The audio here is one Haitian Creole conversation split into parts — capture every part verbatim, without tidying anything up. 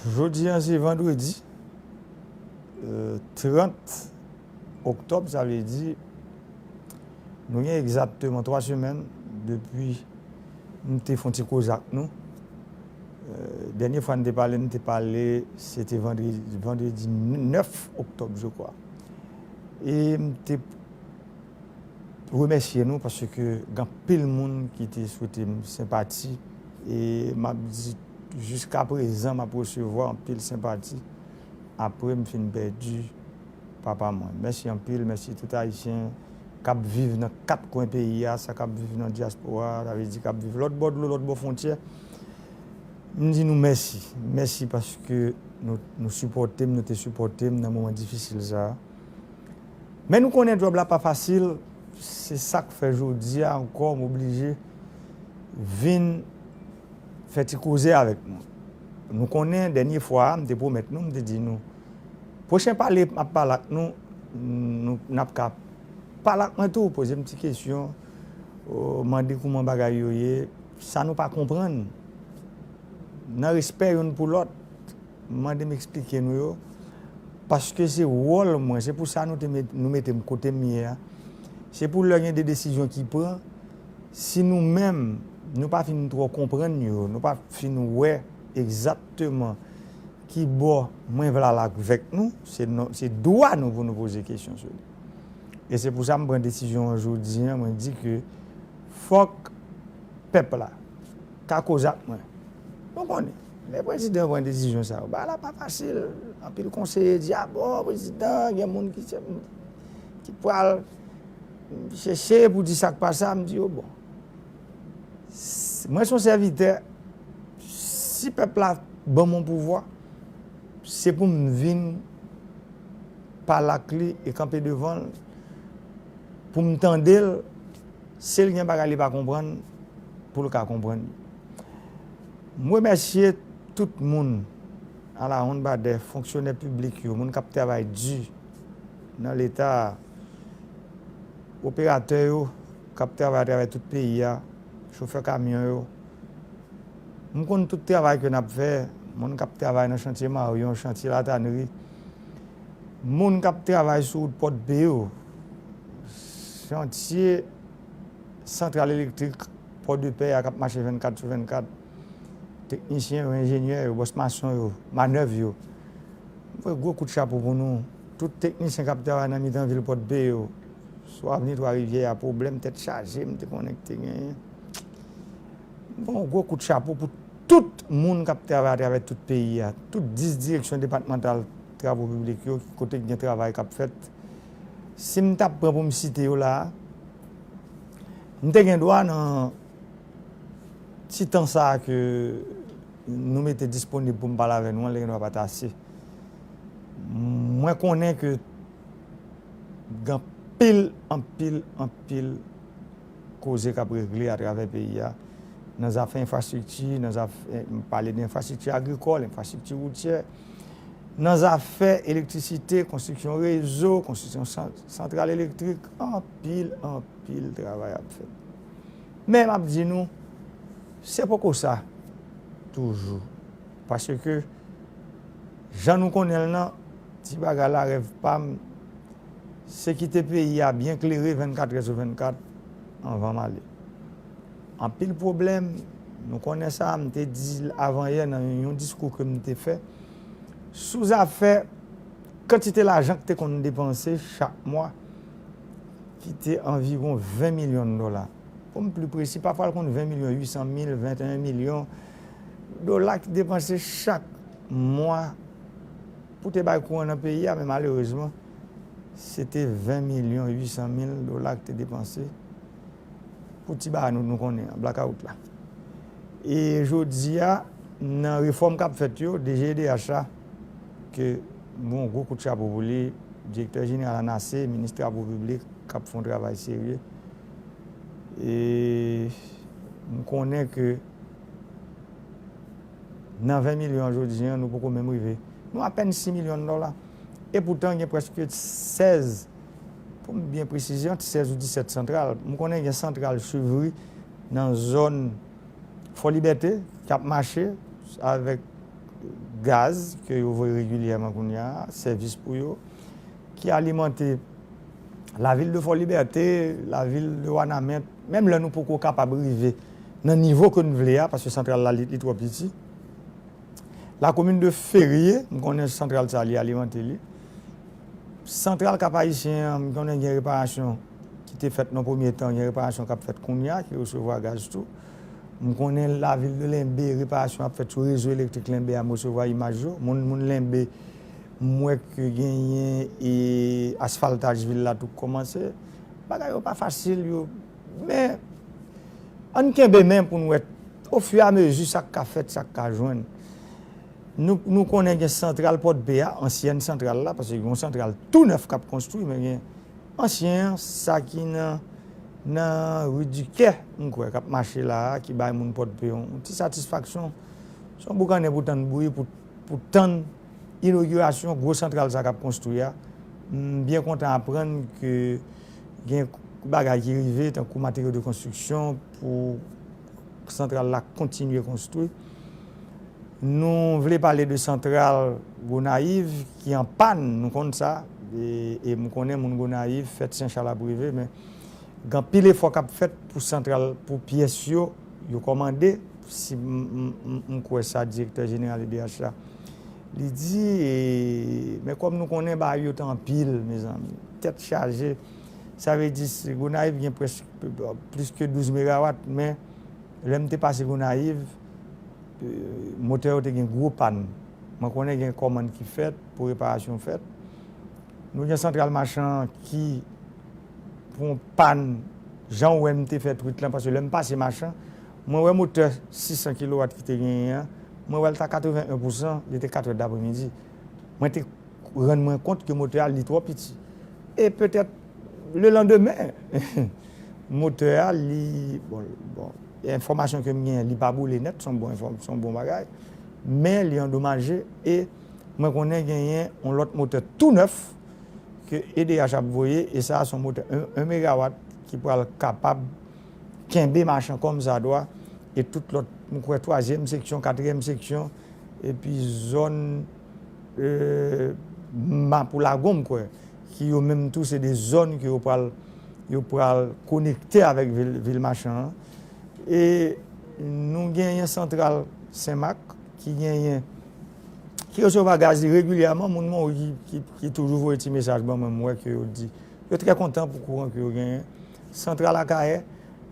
Jodi a se vandredi, euh, trant oktòb, sa vle di nou gen egzakteman twa semèn depi m te fè yon ti koze ak nou. Euh, dènye fwa n te pale, n te pale, se te vandredi, vandredi nèf oktòb, je crois. E m te remèsye nou paske gen anpil moun ki te swete m senpati. E m ap di, jiska prezan, m ap resevwa anpil senpati apre m fin pèdi papa mwen. Mèsi anpil, mèsi tout Ayisyen k ap viv nan kat kwen peyi a, sa k ap viv nan dyaspora, sa vle di k ap viv lòt bò dlo, lòt bò fwontyè. M di nou mèsi. Mèsi paske nou, nou sipòte m, nou te sipòte m nan moman difisil sa a. Men nou konnen djòb la pa fasil, se sa k fè jodi a ankò m oblije vin fè ti koze avèk nou. Nou konnen dènye fwa a, m te pwomèt nou, m te di nou, pwochen pale m ap pale ak nou, nou, n ap ka pale ak mwen tou, poze m ti kesyon, o, mande kòman bagay yo ye, sa nou pa konprann. Nan respè youn pou lòt, mande m eksplike nou yo, paske se wòl mwen, se pou sa nou te met, nou mete m kote m ye a. Se pou lè gen de desizyon ki pran, si nou menm, nou pa fin twò konprann yo, nou pa fin wè egzakteman ki bò mwen vle al avèk nou, se non, se dwa nou pou nou poze kesyon sou li. E se pou sa m pran desizyon an jodi an, mwen di ke fòk pèp la ka koze ak mwen. Nou konnen, lè prezidan pran desizyon sa yo, bagay la pa fasil. Anpil konseye di, a bon, prezidan, gen moun ki, ki pral chèche pou di sa k pa sa, m di yo, bon. S-, mwen se yon sèvitè, si pèp la ban m yon pouvwa, se pou m vin pale ak li e kanpe devan l, pou m tande l, si l gen bagay li pa konprann, pou l ka konprann. M remèsye tout moun, alawonnbadè, fonksyonè piblik yo, moun k ap travay di nan Leta a, operatè yo k ap travay atravè tout peyi a, chofè kamyon yo. M konn tout travay ke n ap fè, moun k ap travay nan chantye Maryon, chantye Latanri, moun k ap travay sou wout Pòdpe yo, chantye santral elektrik Pòdepè a k ap mache vennkat sou vennkat, teknisyen yo, enjenyè yo, bòs mason yo, manèv yo. M voye gwo kout chapo pou nou, tout teknisyen k ap travay nan mitan vil Pòdpe yo, sou avni Twa Rivyè a, pwoblèm tèt chaje, m te konnen ki te genyen. M voye yon gwo kout chapo pou tout moun k ap travay atravè tout peyi a, tout dis direksyon depatmantal travo piblik yo, kote k gen travay k ap fèt. Si m t ap pran pou m site yo la a, m te gen dwa nan ti tan sa a ke nou mete disponib pou m pale avè nou an, li gen dwa pa t ase. Mwen konnen ke gen anpil, anpil, anpil koze k ap regle atravè peyi a, nan zafè enfrastrikti, nan zafè, m pale de enfrastrikti agrikòl, enfrastrikti woutyè, nan zafè elektrisite, konstriksyon rezo, konstriksyon san-, santral elektrik, anpil, anpil travay ap fèt. Men m ap di nou, se poko sa toujou. Paske, jan nou konnen l nan, ti bagay la, rèv pa m, se kite peyi a byen klere vennkat è sou vennkat anvan m ale. Anpil pwoblèm, nou konnen sa, m te di l avanyè nan yon diskou ke m te fè sou zafè kantite lajan ki te konn depanse chak mwa, ki te anviwon ven milyon dola. Pou m pli presi, pafwa l konn ven milyon uit san mil, venteyen milyon dola ki depanse chak mwa pou te bay kouran nan peyi a, men malerezman, se te ven milyon uit san mil dola ki te depanse pou ti bagay nou, nou konnen an, blakawout la. E jodi a, nan refòm k ap fèt yo, D G E D H la, ke m voye yon gwo kout chapo pou li, direktè jeneral ANASE, minis travo piblik, k ap fè yon travay serye. E m konnen ke nan ven milyon an jodi an, nou poko menm rive. Nou apèn sis milyon dola. E poutan, gen prèske sèz, pou m byen presize, ant sèz ou disèt santral. M konnen gen santral Chevry nan zòn Fò Libète k ap mache avèk gaz ke yo voye regilyèman kounye a, sèvis pou yo, ki alimante lavil de Fò Libète, lavil de Wanament, menm lè nou poko kapab rive nan nivo ke n vle a, paske santral la, li, li twò piti. Lakomin de Ferye, m konnen santral sa, li alimante li. Santral Kap Ayisyen an, m konnen gen reparasyon ki te fèt nan premye tan, gen reparasyon k ap fèt kounye a, ki resevwa gaz tou. M konnen lavil de Lenbe, reparasyon ap fèt sou rezo elektrik Lenbe a, m resevwa imaj yo. Moun, moun Lenbe, m wè ke genyen e asfaltaj vil la tou kòmanse. Bagay yo pa fasil, yo. Men, ann kenbe men pou n wè, ofiramezi, sa k ka fèt, sa k ka jwenn. Nou, nou konnen gen santral Pòdpe a, ansyèn santral la, paske gen yon santral tou nèf k ap konstwi, men gen ansyen an, sa ki nan, nan ri Dikè, m kwè, k ap mache la a, ki bay moun Pòdpe yon, yon ti satisfaksyon. Se yon boukannen pou tann bri, pou, pou tann inogirasyon gwo santral sa k ap konstwi a. M byen kontan aprann ke gen bagay ki rive, tankou materyo de konstriksyon, pou santral la kontinye konstwi. Nou vle pale de santral Gonayiv ki an pàn, nou konn sa, e, e m konnen moun Gonayiv, fèt Sen Chal ap rive, men gen anpil efò k ap fèt pou santral, pou pyès yo, yo kòmande, si m, m, m, m kwè sa direktè jeneral E D H la, li di, e, men kòm nou konnen bagay yo te anpil, mezanmi, tèt chaje, sa vle di, se Gonayiv gen prèske plis ke douz megawat, men lè m te pase Gonayiv, e, motè yo te gen gwo pàn. Mwen konnen gen kòmann ki fèt pou reparasyon fèt. Nou gen santral Machan ki, pou yon pàn, jan w wè m te fè twit lan, paske lè m pase Machan, mwen wè motè sis san kilowat ki te genyen an, mwen wè l ta katreven en pousan, li te kat è dapremidi. Mwen te rann mwen kont ke motè a li twò piti. E petèt lelandemen, motè a li, bon, bon, enfòmasyon ke m genyen, li pa boule nèt, se yon bon enfò-, se yon bon bagay, men li andomaje e mwen konnen genyen yon lòt motè tou nèf ke E D H ap voye, e sa a se yon motè en, en megawat ki pral kapab kenbe Machan kòmsadwa, e tout lòt, m kwè twazyèm seksyon, katriyèm seksyon, epi zòn, e, Mapou Lagon, m kwè, ki yo menm tou se de zòn ke yo pral, yo pral konekte avèk vil, vil Machan an. E nou genyen santral Senmak ki genyen, ki resevwa gaz li regilyèman, moun Mori ki, ki, ki toujou voye ti mesaj ban mwen, m wè ke yo di yo trè kontan pou kouran ke yo genyen. Santral Akayè,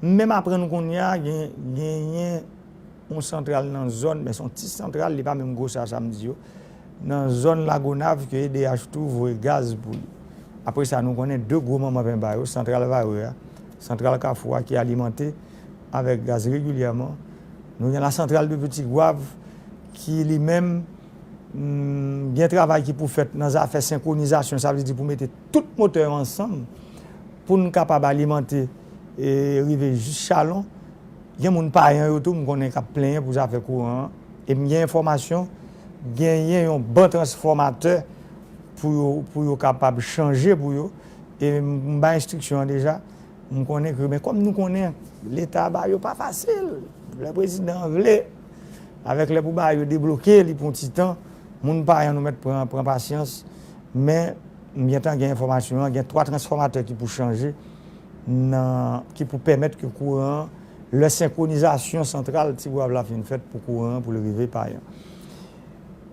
m menm aprann kounye a, gen, genyen yon santral nan zòn, men se yon ti santral, li pa menm gwosè a sa m di yo, nan zòn Lagonav ke E D H tou voye gaz pou li. Apre sa, nou konnen de gwo manman penba yo, santral Vare a, santral Kafou a ki alimante avèk gaz regilyèman. Nou gen la santral de Petit Goâve ki li menm, mm, gen travay ki pou fèt nan zafè senkronizasyon, sa vle di pou mete tout motè yo ansanm pou n kapab alimante e rive jis Chalon. Gen moun Payan yo tou, m konnen k ap plenyen pou zafè kouran an. E m gen enfòmasyon, genyen yon ban transfòmatè pou yo, pou yo kapab chanje pou yo. E m, m bay enstriksyon an deja. M konnen ke, men kòm nou konnen, Leta ba yo pa fasil. Lè prezidan an vle, avèk lè pou ba yo debloke, li pran ti tan. Moun Payan nou mèt pran, pran pasyans. Men, m gentan gen enfòmasyon an, gen twa transfòmatè ki pou chanje, nan, ki pou pèmèt ke kouran an, lè senkronizasyon santral Ti Gwav la fin fèt pou kouran an, pou l rive Payan.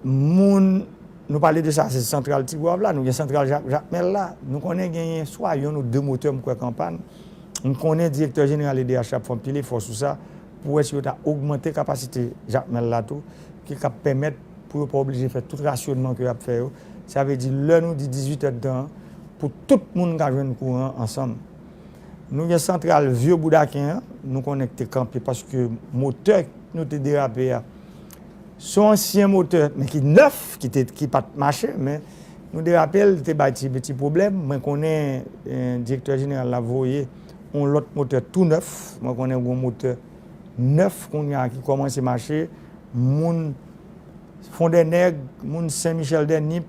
Moun, nou pale de sa, se santral Ti Gwav la, nou gen santral Jak-, Jakmèl la. Nou konnen genyen swa yonn ou de motè, m kwè, k an pàn. M konnen direktè jeneral E D H ap fè anpil efò sou sa, pou wè si yo ta ogmante kapasite Jakmèl la tou, ki k ap pèmèt pou yo pa oblije fè tout rasyonman ke y ap fè yo. Sa vle di, lè nou di dizuit èdtan an, pou tout moun ka jwenn kouran ansanm. Nou gen santral Vye Boudaken an, nou konnen ki te kanpe paske motè nou te derape a, se yon ansyen motè, men ki nèf, ki te, ki pa t mache, men nou derape l, li te bay ti, ti pwoblèm. Mwen konnen, eh, direktè jeneral la voye yon lòt motè tou nèf. Mwen konnen yon motè nèf kounye a ki kòmanse mache. Moun Fondènèg, moun Sen Michèl dè Nip,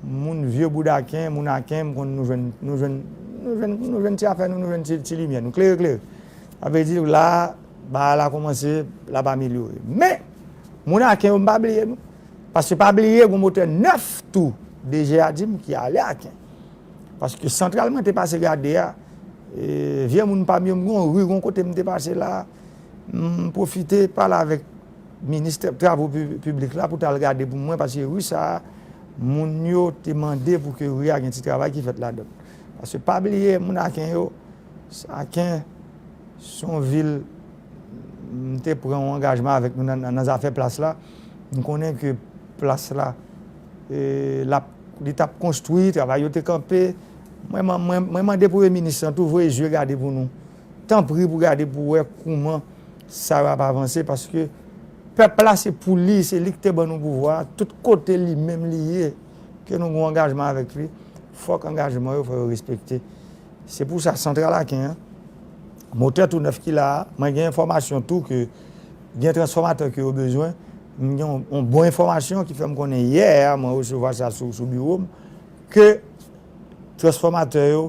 moun Vye Boudaken, moun Aken, m konn nou jwenn, nou jwenn, nou jwenn, nou jwenn ti afè nou, nou jwenn ti, ti limyè, nou klere, klere. Sa vle di, la, bagay la kòmanse, l ap amelyore. Men, moun Aken yo, m pa bliye nou. Paske pa bliye, gon motè nèf tou, D G a di m ki ale Aken. Paske santral mwen te pase gade a, e, vye moun pa m yo, m gon ri, gon kote m te pase la, m pwofite pale avèk minis travo pi- piblik la pou t al gade pou mwen, paske ri sa a, moun yo te mande pou ke ri a gen ti travay ki fèt ladan. Paske pa bliye, moun Aken yo, Aken se yon vil, m te pran yon angajman avèk nou nan, nan, nan zafè plas la. M konnen ke plas la, e, l ap, li t ap konstwi, travay yo te kanpe. Mwen, mwen, mwen, mwen mande premye minis lan tou voye zye gade pou nou. Tanpri pou gade pou wè kouman sa yo ap avanse, paske pèp la se pou li, se li ki te ban nou pouvwa a. Tout kote li menm li ye, ke nou gen yon angajman avèk li, fòk angajman yo, fò yo respekte. Se pou sa, santral Aken an, motè tou nèf ki la a, mwen gen enfòmasyon tou ke gen transfòmatè ke yo bezwen. M gen yon, yon bon enfòmasyon ki fè m konnen yè a, mwen resevwa sa sou, sou biwo m, ke transfòmatè yo,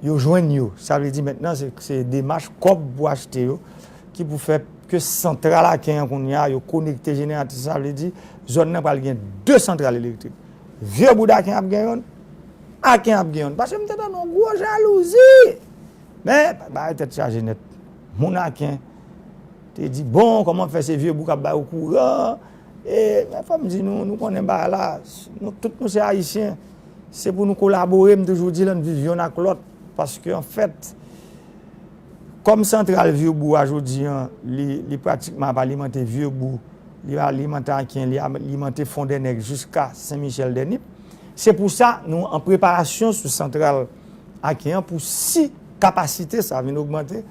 yo jwenn yo. Sa vle di mentnan se, se demach kòb pou achte yo, ki pou fè ke santral Aken an kounye a, yo konekte jeneratris, sa vle di zòn nan pral gen de santral elektrik. Vye Boud Aken ap gen yonn, Aken ap gen yonn. Paske m te tande yon gwo jalouzi. Men, bagay tèt chaje nèt. Moun Aken te di, bon, kòman fè se Vye Boud k ap bay ou kouran? E, men fò m di nou, nou konnen bagay la, nou, tout nou se Ayisyen. Se pou nou kolabore, m toujou di l, ann viv yonn ak lòt. Paske, anfèt, kòm santral Vye Boud a jodi an, li, li pratikman ap alimante Vye Boud, li alimante Aken, li alimante Fondènèg jiska Sen Michèl Dènip. Se pou sa, nou an preparasyon sou santral Aken an pou si kapasite sa vin ogmante,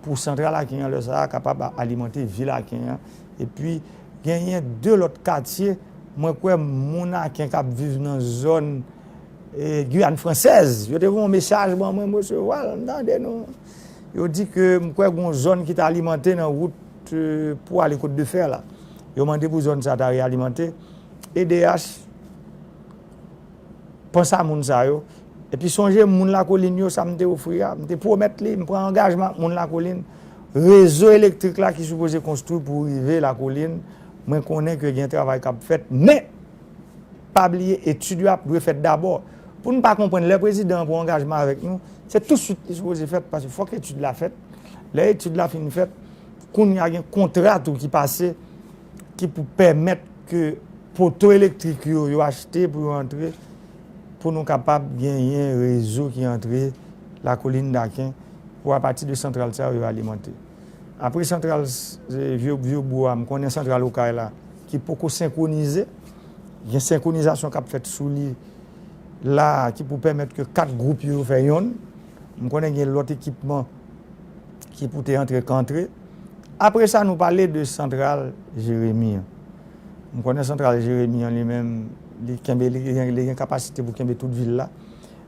pou santral Aken an lè sa a kapab alimante vil Aken an. Epi, genyen de lòt katye, mwen kwè moun Aken k ap viv nan zòn e, Giyàn Fransèz. Yo te voye yon mesaj ban mwen, m resevwa l, m tande nou. Yo di ke m kwè gon zòn ki ta alimante nan wout, e, pou ale Kot de Fè la. Yo mande pou zòn sa ta realimante. E D H panse a moun sa yo. Epi sonje moun Lakolin yo, sa m te ofri a, m te pwomèt li, m pran angajman ak moun Lakolin. Rezo elektrik la ki sipoze konstwi pou rive Lakolin, mwen konnen ke gen travay k ap fèt, men pa bliye, etid yo ap dwe fèt dabò. Pou n pa konprann, lè prezidan an pran angajman avèk nou, se tousuit li sipoze fèt, paske fòk etid la fèt. Lè etid la fin fèt, kounye a gen kontra tou ki pase, ki pou pèmèt ke poto elektrik yo, yo achte pou yo antre, pou nou kapab genyen rezo ki antre Lakolin Daken, pou apati de santral sa yo, yo alimante. Apre santral, e, Vye, Vye Bou a, m konnen santral Okay la, ki poko senkwonize. Gen senkronizasyon k ap fèt sou li la, ki pou pèmèt ke kat gwoup yo, yo fè yonn. M konnen gen lòt ekipman ki pou te antre, k antre. Apre sa, nou pale de santral Jeremi an. M konnen santral Jeremi an, li menm, li kenbe, li gen, li gen kapasite pou kenbe tout vil la.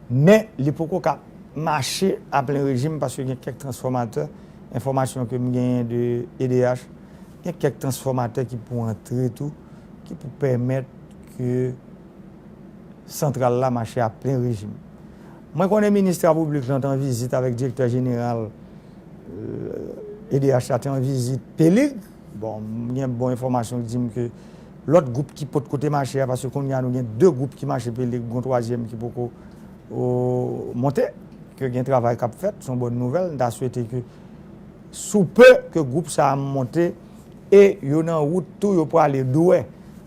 Men, li poko ka mache a plen rejim paske gen kèk transfòmatè, enfòmasyon ke m genyen de E D H, gen kèk transfòmatè ki pou antre tou, ki pou pèmèt ke santral la mache a plen rejim. Mwen konnen minis travo piblik lan t an vizit avèk direktè jeneral, euh, E D H la, te an vizit Pelig. Bon, m gen bon enfòmasyon ki di m ke lòt gwoup ki potko te mache a, paske kounye a nou gen de gwoup ki mache Pelig, gon twazyèm ki poko, o, monte, ke gen travay k ap fèt, se yon bòn nouvèl. M ta swete ke sou pe ke gwoup sa a monte e yo nan wout tou, yo prale Dwè.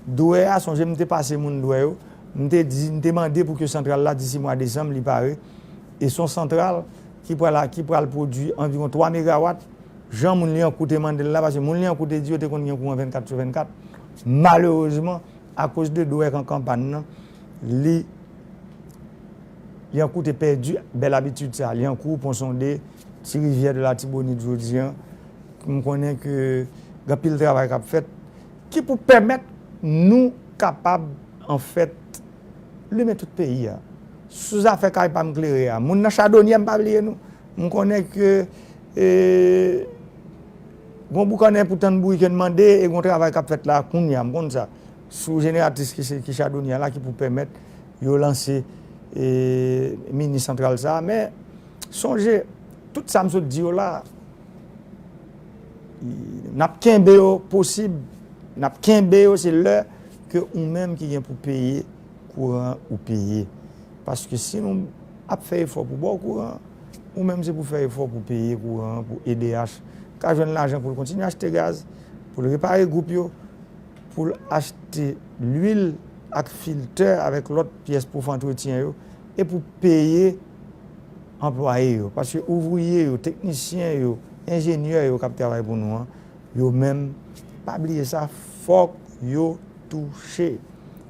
Dwè a, sonje m te pase moun Dwè yo, m te di, m te mande pou ke santral la, disi mwa desanm, li pare. E se yon santral ki pral, ki pral pwodui anviwon twa megawat. Jan moun Lyankou te mande l la, paske moun Lyankou te di yo te konn gen kouran vennkat sou vennkat. Malerezman, akoz de Dwè k an kanpàn nan, li, Lyankou te pèdi bèl abitid sa. Lyankou, Pon Sonde, Ti Rivyè de Latibonit jodi an, m konnen ke gen anpil travay k ap fèt ki pou pèmèt nou kapab, anfèt, limen tout peyi a. Sou zafè kay pa m klere a, moun nan Chadonyè, m pa bliye nou. M konnen ke, e, gon boukannen pou tann bourik yo mande, e gon travay k ap fèt la kounye a, m konn sa. Sou jeneratris ki se, ki Chadonyè la, ki pou pèmèt yo lanse, e, mini santral sa a. Men, sonje, tout sa m sot di yo la, n ap kenbe yo posib, n ap kenbe yo, se lè ke ou menm ki gen pou peye kouran ou peye. Paske si nou ap fè efò pou ba w kouran, ou menm se pou fè efò pou peye kouran an, pou E D H ka jwenn lajan pou l kontinye achte gaz, pou l repare gwoup yo, pou l achte lwil ak filtè avèk lòt pyès pou fè antretyen yo, e pou peye anplwaye yo. Paske ouvriye yo, teknisyen yo, enjenyè yo k ap travay pou nou an, yo menm, pa bliye sa, fòk yo touche.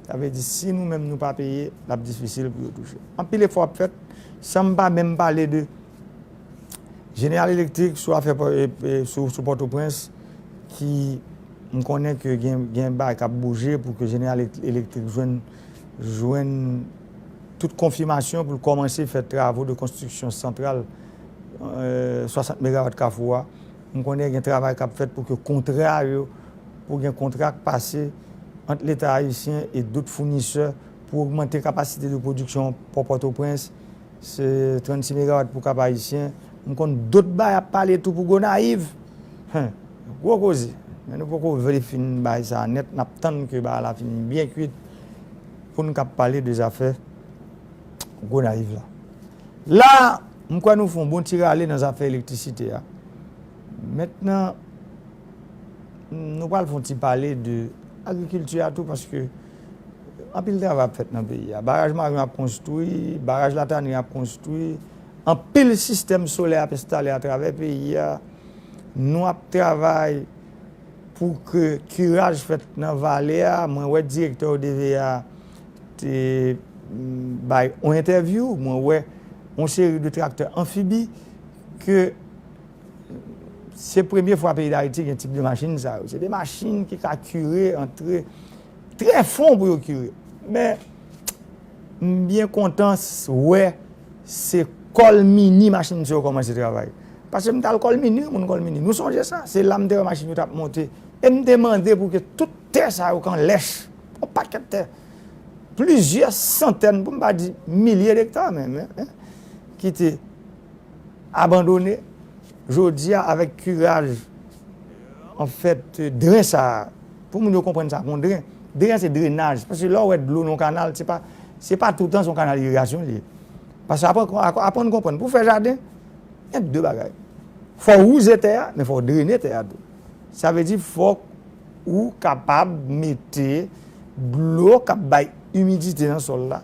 Sa vle di, si nou menm nou pa peye, l ap difisil pou yo touche. Anpil efò ap fèt, san m pa menm pale de General Electric sou afè, e, e, sou, sou Pòtoprens, ki m konnen ke gen, gen bagay k ap bouje pou ke General Electric jwenn, jwenn tout konfimasyon pou l kòmanse fè travo de konstriksyon santral, e, swasant megawat Kafou a. M konnen gen travay k ap fèt pou ke kontra yo, pou gen kontra k pase ant Leta ayisyen e dòt founisè pou ogmante kapasite de pwodiksyon pò Pòtoprens. Se trannsis megawat pou Kap Ayisyen. M konn dòt bay ap pale tou pou Gonayiv. Hen, gwo koze. Men nou poko vle fin bay sa nèt, n ap tann ke bagay la fin byen kwit pou n kab pale de zafè Gonayiv la. La, m kwè nou fè yon bon ti rale nan zafè elektrisite a. Mentnan, nou pral fè yon ti pale de agrikilti a tou, paske anpil travay ap fèt nan peyi a. Baraj Mayon ap konstwi, baraj Latani ap konstwi, anpil sistèm solè ap enstale atravè peyi a. Nou ap travay pou ke kiraj fèt nan vale a. Mwen wè direktè O D V a te, mm, bay yon entèvyou, mwen wè yon seri de traktè anfibi ke se premye fwa peyi Dayiti gen tip de machin sa yo. Se de machin ki ka kire antre trè fon pou yo kire. Men, m byen kontan s-, wè se Kòlmini machin sa yo kòmanse travay. Paske m t al Kòlmini, moun Kòlmini, nou sonje sa? Se la m te wè machin yo t ap monte. E m te mande pou ke tout tè sa yo k an lèch, yon pakèt tè, plizyè santèn, pou m pa di milye dekta menm, en, en, ki te abandone. Jodi a, avèk kiraj, anfèt, dren sa a, pou moun yo konprann sa, yon dren, dren se drenaj. Paske lè w wè dlo nan yon kanal, se pa, se pa toutan se yon kanal irigasyon li ye. Paske aprann, aprann konprann, pou fè jaden, gen de bagay. Fò w wouze tè a, men fò w drene tè a tou. Sa vle di, fòk ou kapab mete dlo k ap bay imidite nan sòl la,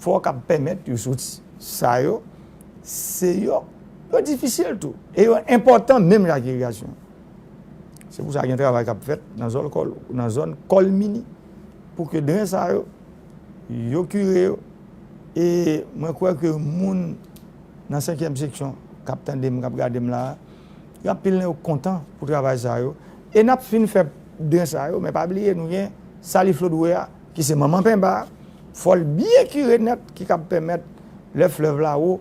fò w kab pèmèt yo soti. Sa yo, se yo, yo difisil tou. E yo enpòtan menm jan ak irigasyon. Se pou sa gen travay k ap fèt nan zòn Kòl-, nan zòn Kòlmini, pou ke dren sa yo, yo kire yo. E mwen kwè ke moun nan senkyèm seksyon k ap tande m, k ap gade m la a, gen anpil nan yo kontan pou travay sa yo. E n ap fin fè dren sa yo, men pa bliye nou gen Saliflot Wè a, ki se manman penba a, fò l byen kire nèt, ki kab pèmèt lè flèv la wo,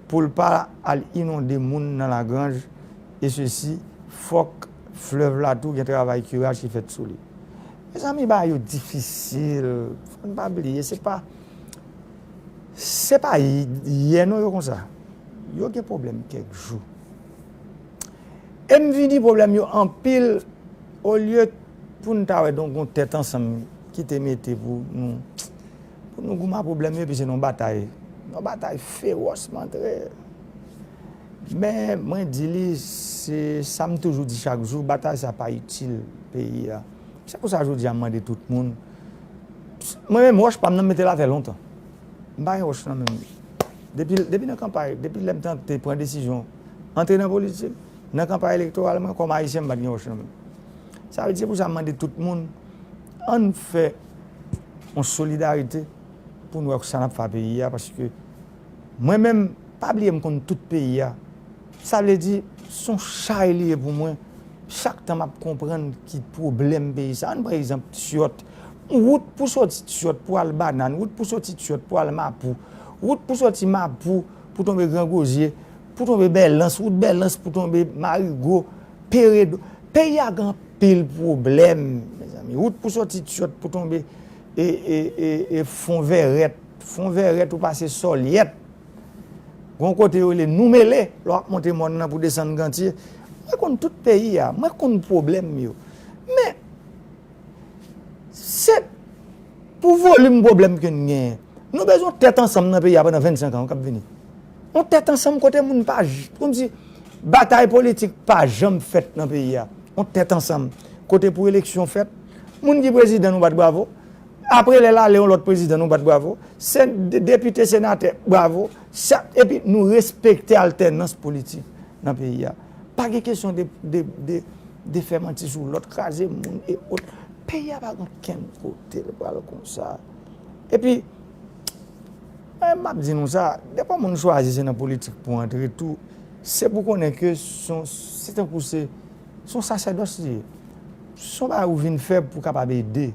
pou l pa al inonde moun nan Lagranj, e sesi, fòk flèv la tou gen travay kiraj ki fèt sou li. Mezanmi, bagay yo difisil, fò n pa bliye, se pa, se pa y-, yè non yo konsa. Yo gen pwoblèm kèk jou. E m vini pwoblèm yo anpil, olye pou n ta wè donk yon tèt ansanm ki te mete pou nou, pou nou goumen ak pwoblèm yo, epi se nan batay, nan batay fewòs m antre. Men mwen di li, se sa m toujou di chak jou, batay sa pa itil peyi a. Se pou sa jodi a m mande tout moun, mwen menm wòch pa m nan m mete l atè lontan. M pa gen wòch nan men m. Depi, depi nan kanpay, depi lè m tante pran desizyon antre nan politik, nan kanpay elektoral mwen, kòm Ayisyen, m pa t gen wòch nan men m. Sa vle di, se pou sa m mande tout moun, ann fè yon solidarite pou n wè sa n ap fè a peyi a, paske mwen menm, pa bliye m konn tout peyi a. Sa vle di, se yon chay li ye pou mwen. Chak tan m ap konprann ki pwoblèm peyi sa. Ann pran egzanp Tyòt. Wout pou soti Tyòt pou al Banàn, wout pou soti Tyòt pou al Mapou, wout pou soti Mapou pou tonbe Gran Gozye, pou tonbe Bèlans, wout Bèlans pou tonbe Marigo, Peredo. Peyi a gen anpil pwoblèm, mezanmi. Wout pou soti Tyòt pou tonbe e, e, e, e Fon Vèrèt. Fon Vèrèt ou pase Sòlyèt. Gon kote yo rele Noumele, lè w ap monte mòn nan pou desann Gantye. Mwen konn tout peyi a, mwen konn pwoblèm yo. Men, s-, Se pou volim pwoblèm ke n genyen. Nou bezwen yon tèt ansanm nan peyi a pandan vennsenk an k ap vini. Yon tèt ansanm kote moun pa j-, kòmsi batay politik pa janm fèt nan peyi a. Yon tèt ansanm kote pou eleksyon fèt, moun ki prezidan nou bat bravo. Apre lè l ale yon lòt prezidan nou bat bravo. Se de-, depite, senatè, bravo. Sa, epi nou respekte altènans politik nan peyi a. Pa gen kesyon de, de, de, de fè manti sou lòt, kraze moun e ot. Peyi a pa gen okenn kote l pral konsa. Epi, mwen, m ap di nou sa, depi yon moun chwazi se nan politik pou antre tou, se pou konnen ke se yon, se tankou se, se yon sasèdòs li ye. Se yon bagay ou vin fè pou w kapab ede,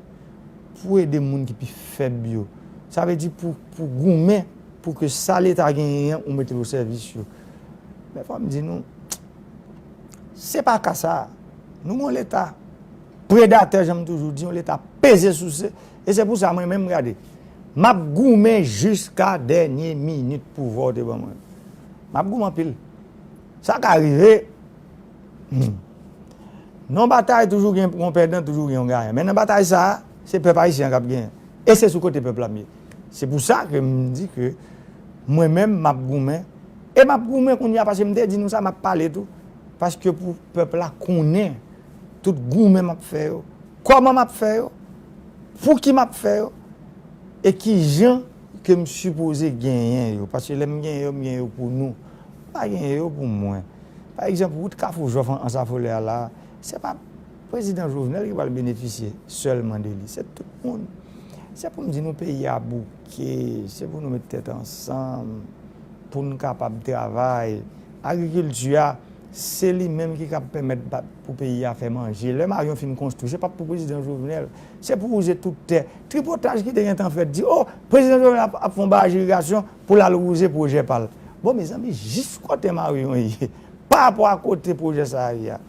pou ede moun ki pi fèb yo. Sa vle di pou, pou goumen, pou ke sa Leta genyen an, ou mete l o sèvis yo. Men fò m di nou, se pa ka sa. Nou gen yon Leta predatè, jan m toujou di, yon Leta peze souse. E se pou sa, mwen menm, gade, m ap goumen jiska dènye minit pouvwa w te ban mwen. M ap goumen anpil. Sa ka rive. Hmm. Nan batay, toujou gen yon pèdan, toujou gen yon gayan. Men nan batay sa a, se pèp ayisyen an k ap genyen. E se sou kote pèp la m ye. Se pou sa ke m di ke mwen menm, m ap goumen. E m ap goumen kounye a, paske m te di nou sa, m ap pale tou. Paske pou pèp la konnen tout goumen m ap fè yo, kòman m ap fè yo, pou ki m ap fè yo, e ki jan ke m sipoze genyen yo. Paske lè m genyen yo, m genyen yo pou nou. M pa genyen yo pou mwen. Pa egzanp, wout Kafou Jòf an, Ansa Folè a la, se pa prezidan Jovenel ki pral benefisye sèlman de li. Se tout moun. Se pou m di nou peyi a bouke, se pou nou met tèt ansanm, pou n kapab travay. Agrikilti a, se li menm ki kab pèmèt ba-, pou peyi a fè manje. Lè Marion fin konstwi, se pa pou prezidan Jovenel, se pou wouze tout tè. Tripotaj ki te gentan fèt di, o, prezidan Jovenel ap, ap fè yon baraj irigasyon pou l al wouze pwojè pa l. Bon, mezanmi, jis kote Marion ye, pa rapò a kote pwojè sa a ye a.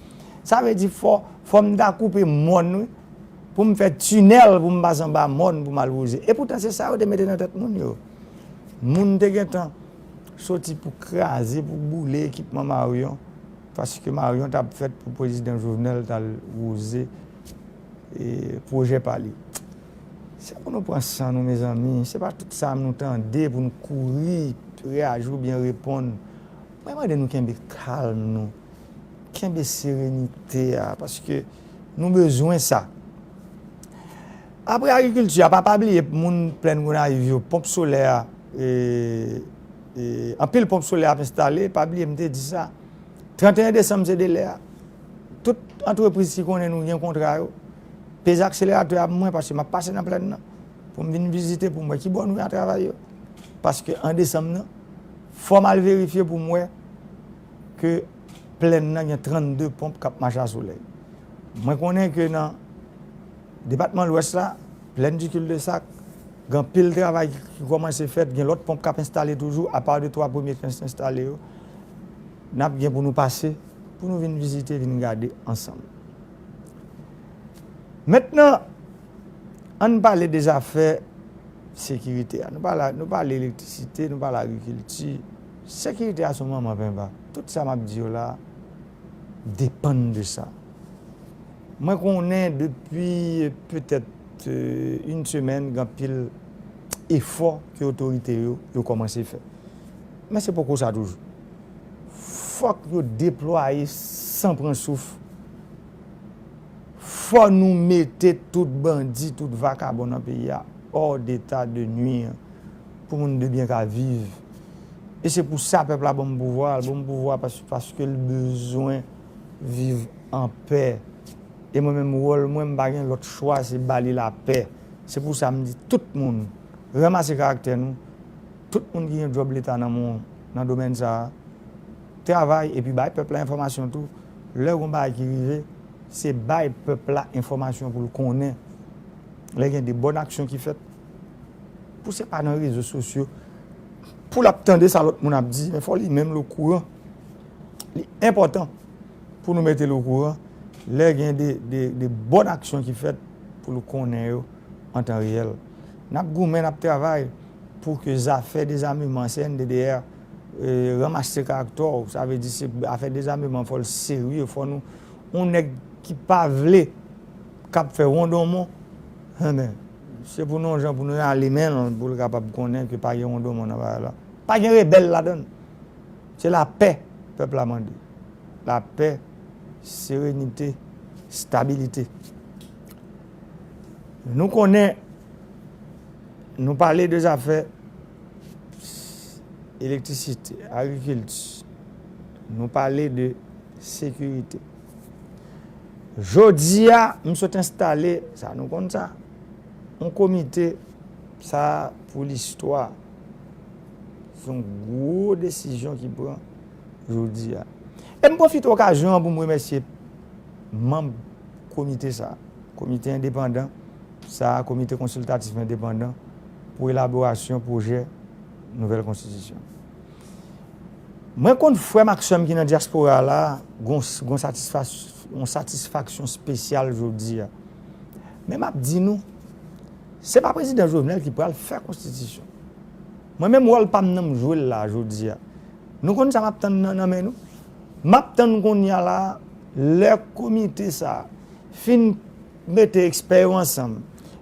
Sa vle di fò, fò m ta koupe mòn, wi, pou m fè tinèl, pou m pase anba mòn, pou m al wouze. E poutan, se sa yo te mete nan tèt moun yo. Moun te gentan soti pou kraze, pou boule ekipman Marion, paske Marion t ap fèt pou prezidan Jovenel t al wouze, e, pwojè pa li. Se pou nou pran san nou, mezanmi. Se pa tout sa nou tande pou nou kouri, reyaji oubyen reponn. Mwen mande nou kenbe kalm nou. Kenbe serenite a, paske nou bezwen sa. Apre agrikilti a, pa, pa bliye moun Plèn Gonayiv yo, ponp solè a, e, e, anpil ponp solè ap enstale, pa bliye m te di sa. Trannteyen desanm se delè a. Tout antrepriz ki konnen nou gen kontra yo, peze akseleratè a pou mwen, paske m ap pase nan Plèn nan, pou m vin vizite, pou m wè ki bò nou ye a travay yo. Paske an desanm nan, fò m al verifye pou m wè ke Plèn nan gen trannde ponp k ap mache a solèy. Mwen konnen ke nan depatman Lwès la, Plèn di Cul-de-Sac, gen anpil travay ki, ki kòmanse fèt, gen lòt ponp k ap enstale toujou, apa de twa premye k enstale yo, n ap gen pou nou pase, pou nou vin vizite, vin gade ansanm. Mentnan, ann pale de zafè sekirite a. Nou pale, nou pale elektrisite, nou pale agrikilti. Sekirite a se yon manman penba. Tout sa m ap di yo la depann de sa. Mwen konnen depi petèt, e, yon semèn, gen anpil efò ke otorite yo, yo kòmanse fè. Men se poko sa toujou. Fòk yo deplwaye san pran souf. Fò nou mete tout bandi, tout vakabon nan peyi a hors d'état de nuire, pou moun de byen ka viv. E se pou sa pèp la ban m pouvwa, l ban m pouvwa pas-, paske l bezwen viv an pè. E mwen menm, wòl mwen, m pa gen lòt chwa, se ba li lapè. Se pou sa m di tout moun, ranmase karaktè nou. Tout moun ki gen djòb leta nan men w nan domèn sa a, travay epi bay pèp la enfòmasyon tou. Lè gon bagay ki rive, se bay pèp la enfòmasyon pou l konnen. Lè gen de bòn aksyon ki fèt, pou se pa nan rezo sosyo, pou l ap tande sa lòt moun ap di, men fò li menm l okouran. Li enpòtan pou nou mete l okouran lè gen de, de, de bòn aksyon ki fèt pou l konnen yo an tan reyèl. N ap goumen, n ap travay pou ke zafè dezameman, C N D D R, e, ranmase karaktè w. Sa vle di se afè dezameman, fò l serye, fò nou, yon nèg ki pa vle, k ap fè wondonmon, Enben, se pou nou yon jan pou nou rale men l, pou l kapab konnen ke pa gen wondoman nan bagay la. Pa gen rebèl ladan l. Se lapè pèp la mande. Lapè, serenite, stabilite. Nou konnen, nou pale de zafè elektrisite, agrikilti, nou pale de sekirite. Jodi a, m sot enstale, sa nou konn sa, yon komite, sa pou listwa. Se yon gwo desizyon ki pran jodi a. E m pwofite okazyon an pou m remèsye manm komite sa, komite endepandan sa, komite konsiltatif endepandan pou elaborasyon pwojè nouvèl konstitisyon. Mwen konn frè m ak sè m ki nan dyaspora la, gon, gon satisfas-, yon satisfaksyon espesyal jodi a. Men m ap di nou, se pa prezidan Jovenel ki pral fè konstitisyon. Mwen menm wòl pa m nan m jwe l la jodi a. Nou konn sa m ap tann nan, nan men nou? M ap tann kounye a la, lè komite sa fin mete ekspè yo ansanm,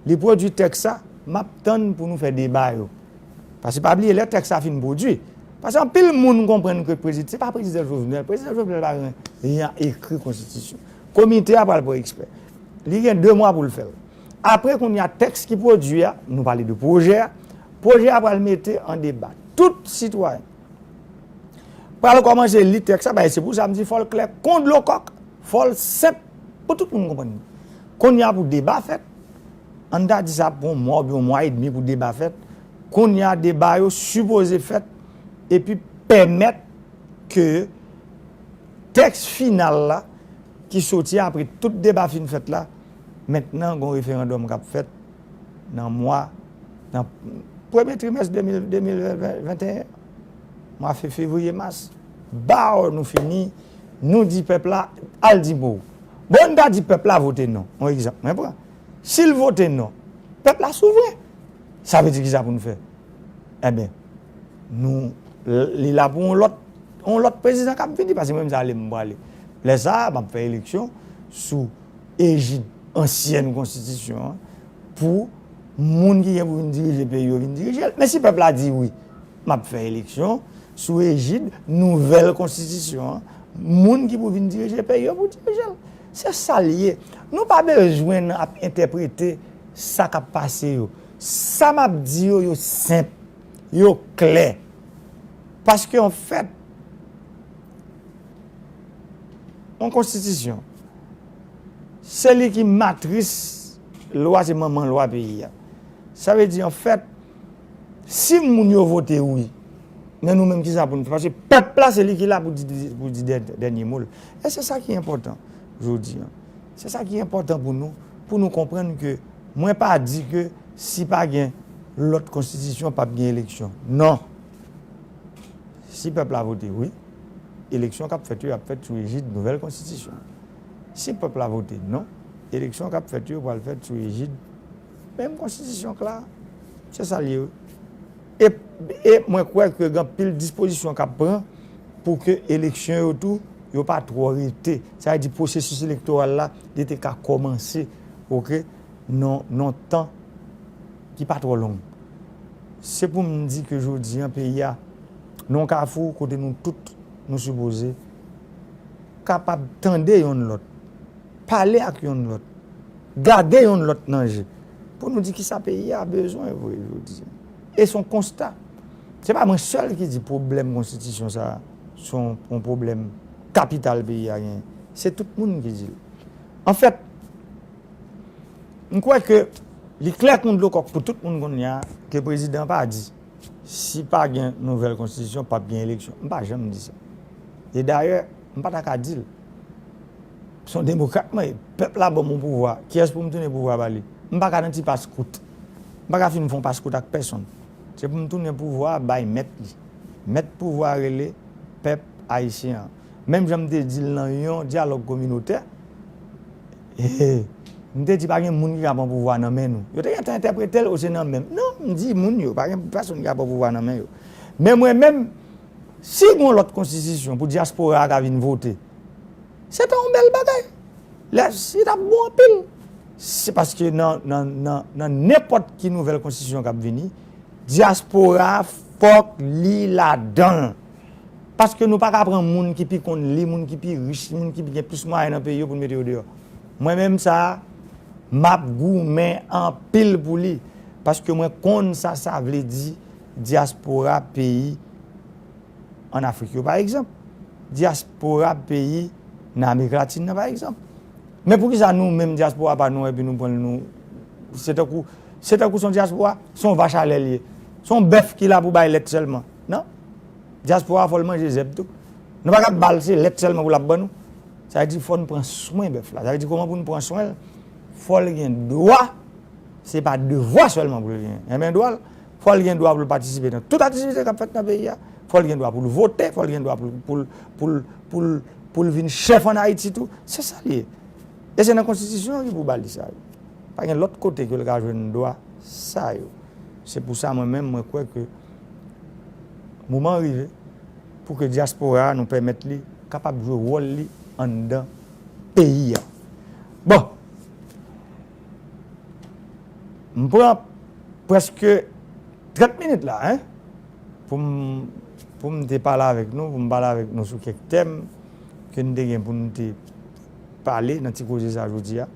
li pwodui tèks sa, m ap tann pou nou fè deba yo. Paske pa bliye, lè tèks sa fin pwodui, paske anpil moun konprann ke prezidan, se pa prezidan Jovenel, prezidan Jovenel pa gen, gen ekri konstitisyon. Komite a pral pran ekspè. Li gen de mwa pou l fè l. Apre kounye a, tèks ki pwodui a, nou pale de pwojè a, pwojè a pral mete an deba. Tout sitwayen pral kòmanse li tèks la, bay, se pou sa m di fò l klè kon dlo kòk, fò l senp pou tout moun konprann. Kounye a pou deba fèt, ann ta di sa pou yon mwa oubyen yon mwa edmi pou deba fèt. Kounye a deba yo sipoze fèt epi pèmèt ke tèks final la ki soti apre tout deba fin fèt la, mentnan gon referandòm k ap fèt nan mwa, nan premye trimès de mil, de mil venteyen, mwa fe-, fevriye, mas, baw nou fini, nou di pèp la, al di mo w. Bon, n ta di pèp la vote non, yon egzanp mwen pran. Si l vote non, pèp la souvren. Sa vle di kisa pou n fè? Enben, nou, li la pou yon lòt, yon lòt prezidan k ap vini, paske mwen menm se ale m prale. Lè sa a, m ap fè eleksyon sou ejid ansyèn konstitisyon an pou moun ki gen pou vin dirije peyi yo vin dirije l. Men si pèp la di wi, m ap fè eleksyon sou ejid nouvèl konstitisyon an, moun ki pou vin dirije peyi yo pou dirije l. Se sa l ye. Nou pa bezwen ap entèprete sa k ap pase yo. Sa m ap di yo, yo senp, yo klè. Paske, anfèt, yon konstitisyon, se li ki matris lwa, se manman lwa peyi a. Sa vle di, anfèt, si moun yo vote wi, men nou menm, kisa pou n fè? Paske pèp la, se li ki la pou di, pou di dè-, dènye mo l. E se sa ki enpòtan jodi a. Se sa ki enpòtan pou nou, pou nou konprann ke mwen pa di ke si pa gen lòt konstitisyon, p ap gen eleksyon. Non. Si pèp la vote wi, eleksyon k ap fèt yo, y ap fèt sou ejid nouvèl konstitisyon. Si pèp la vote non, eleksyon k ap fèt yo pral fèt sou ejid menm konstitisyon k la. Se sa l ye wi. E, e mwen kwè ke gen anpil dispozisyon k ap pran pou ke eleksyon yo tou, yo pa twò rete. Sa vle di pwosesis elektoral la, li te ka kòmanse, oke, nan, nan tan ki pa twò long. Se pou m di ke jodi an, peyi a, nan yon kafou kote nou tout, nou sipoze kapab tande yonn lòt, pale ak yonn lòt, gade yonn lòt nan je, pou nou di kisa peyi a bezwen vre jodi an. E se yon konsta. Se pa mwen sèl ki di pwoblèm konstitisyon sa a, se yon, yon pwoblèm kapital peyi a genyen. Se tout moun ki di l. Anfèt, m kwè ke li klè kon dlo kòk pou tout moun kounye a ke prezidan pa di, si pa gen nouvèl konstitisyon, p ap gen eleksyon. M pa janm di sa. E dayè, m pa ta ka di l. Se yon demokrat mwen ye. Pèp la ban m yon pouvwa. Kiyès pou m tounen pouvwa ba li? M pa ka nan ti paskout. M pa ka fin fè yon paskout ak pèsonn. Se pou m tounen pouvwa a bay mèt li. Mèt pouvwa a rele pèp ayisyen an. Menm jan m te di l nan yon dyalòg kominotè, m te di pa gen moun ki ka pran pouvwa nan men nou. Yo te gentan entèprete l, o se nan men m. Non, m di moun yo, pa gen pèsonn ki ka pran pouvwa nan men yo. Men mwen menm, si gen yon lòt konstitisyon pou dyaspora a ka vin vote, se ta yon bèl bagay. Lè, li t ap bon anpil. Se paske nan, nan, nan, nan nenpòt ki nouvèl konstitisyon k ap vini, dyaspora a fòk li ladan l. Paske nou pa ka pran moun ki pi konn li, moun ki pi rich, moun ki gen plis mwayen nan peyi yo pou n mete yo deyò. Mwen menm sa a, m ap goumen anpil pou li. Paske mwen konn sa sa vle di dyaspora peyi ann Afrik yo, pa egzanp. Dyaspora peyi nan Amerik Latin nan, pa egzanp. Men poukisa nou menm dyaspora pa nou, epi nou pran l nou, se tankou, se tankou se yon dyaspora, se yon vach a lè l ye. Se yon bèf ki la pou bay lèt sèlman. Non. Dyaspora fò l manje zèb tou. Nou pa ka ba l se lèt sèlman pou l ap ban nou. Sa vle di fò n pran swen bèf la. Sa vle di kòman pou n pran swen l, fò l gen dwa, se pa devwa sèlman pou l gen. Enben dwa l, fò l gen dwa pou l patisipe nan tout aktivite k ap fèt nan peyi a. Fò l gen dwa pou l vote, fò l gen dwa pou l, pou l, pou l, pou l, pou l vin chèf ann Ayiti tou. Se sa l ye. E se nan konstitisyon an ki pou ba l sa yo. Pa gen lòt kote ke l ka jwenn dwa sa yo. Se pou sa mwen menm, mwen kwè ke moman an rive pou ke dyaspora a nou pèmèt li kapab jwe wòl li anndan peyi a. Bon, m pran prèske trant minit la, en, pou m, pou m te pale avèk nou, pou m pale avèk nou sou kèk tèm ke n te gen pou n te pale nan ti koze sa jodi a.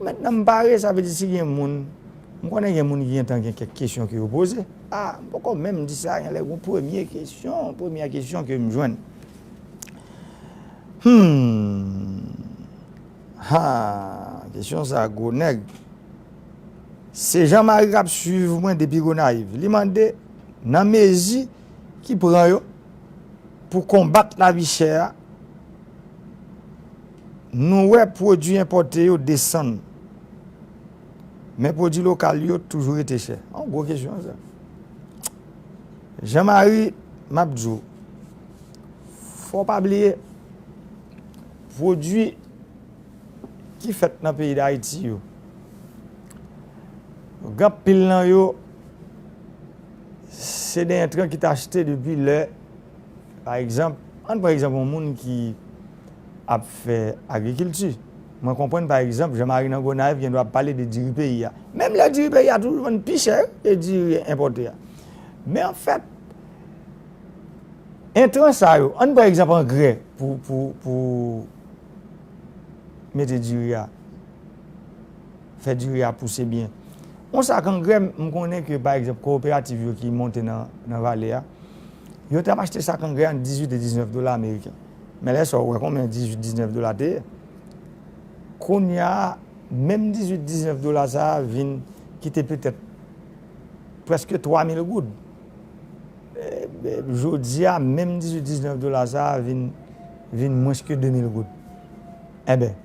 Mentnan m pare, sa vle di si gen moun, m konnen gen moun ki gentan gen kèk kesyon ke yo poze. A, m poko menm di sa, gen lè gon premye kesyon, premyè kesyon ke m jwenn. Hmm. Ha, kesyon sa gwo nèg. Se Jean Marie k ap swiv mwen depi Gonayiv. Li mande, nan mezi ki pran yo pou konbat lavi chè a, nou wè pwodui enpòte yo desann, men pwodui lokal yo toujou rete chè. Yon gwo kesyon sa. Jean Marie, m ap di w, fò w pa bliye, pwodui ki fèt nan peyi Dayiti yo, gen anpil nan yo, se de entran ki te achte depi lè, pa egzanp, ann pran egzanp yon moun ki ap fè agrikilti. Mwen konprann, pa egzanp, Jean Marie nan Gonayiv gen dwa ap pale de diri peyi a. Menm lè diri peyi a toujou vann pi chè ke diri enpòte a. Men anfèt, entran sa yo, ann pran egzanp angrè pou, pou, pou mete diri a, fè diri a pouse byen. Yon sak angrè, m konnen ke, pa egzanp, kowoperativ yo ki monte nan, nan vale a, yo t ap achte sak angrè a ant dizuit e diznèf dola ameriken. Men lè sa a, ou wè konbyen dizuit, diznèf dola te ye. Kounye a, menm dizuit, diznèf dola sa a vin kite petèt prèske twa mil goud. E, e, jodi a, menm dizuit, diznèf dola sa a vin, vin mwens ke de mil goud. Enben,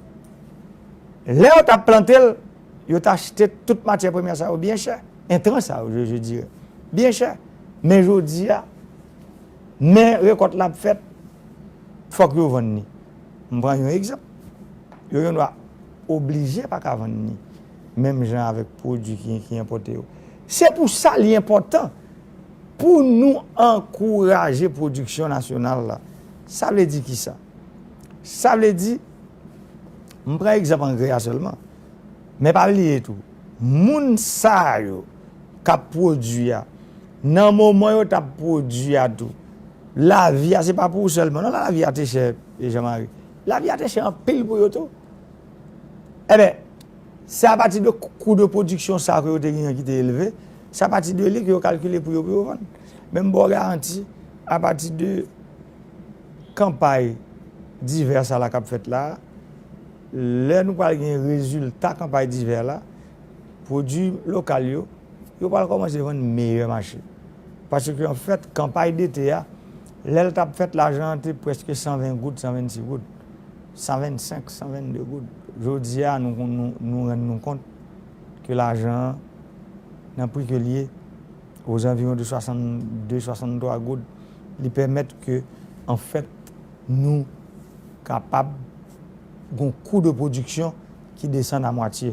lè yo t ap plante l, yo t achte tout matyè premyè sa yo byen chè. Entran sa yo, je, je dirais, byen chè. Men jodi a, men rekòt la ap fèt, fòk yo vann li. M pran yon egzanp. Yo gen dwa oblije pa ka vann li. Menm jan avèk pwodui ki, ki enpòte yo. Se pou sa li enpòtan pou nou ankouraje pwodiksyon nasyonal la. Sa vle di kisa? Sa vle di, m pran egzanp angrè a sèlman. Men pa bliye tou, moun sa yo k ap pwodui a, nan moman yo t ap pwodui a tou, lavi a se pa pou ou sèlman. Non, lavi a te chè, e Jean Marie. Lavi a te chè anpil pou yo tou. Enben, se apati de kou de pwodiksyon sa ke yo te genyen ki te elve, se apati de li ke yo kalkile pou yo, pou yo vann. Men m ba w garanti, apati de kanpay divè sa la k ap fèt la, lè nou pral gen rezilta kanpay divè la, pwodui lokal yo, yo pral kòmanse vann meyè mache. Paske, anfèt, kanpay dete a, lè l t ap fèt, lajan an te prèske san ven goud, san vennsis goud, san vennsenk, san vennde goud. Jodi a, nou, nou, nou rann nou kont ke lajan an, nan pri ke l ye, ozanviwon de swasannde, swasanntwa goud, li pèmèt ke, anfèt, nou kapab gon kou de pwodiksyon ki desann a mwatye.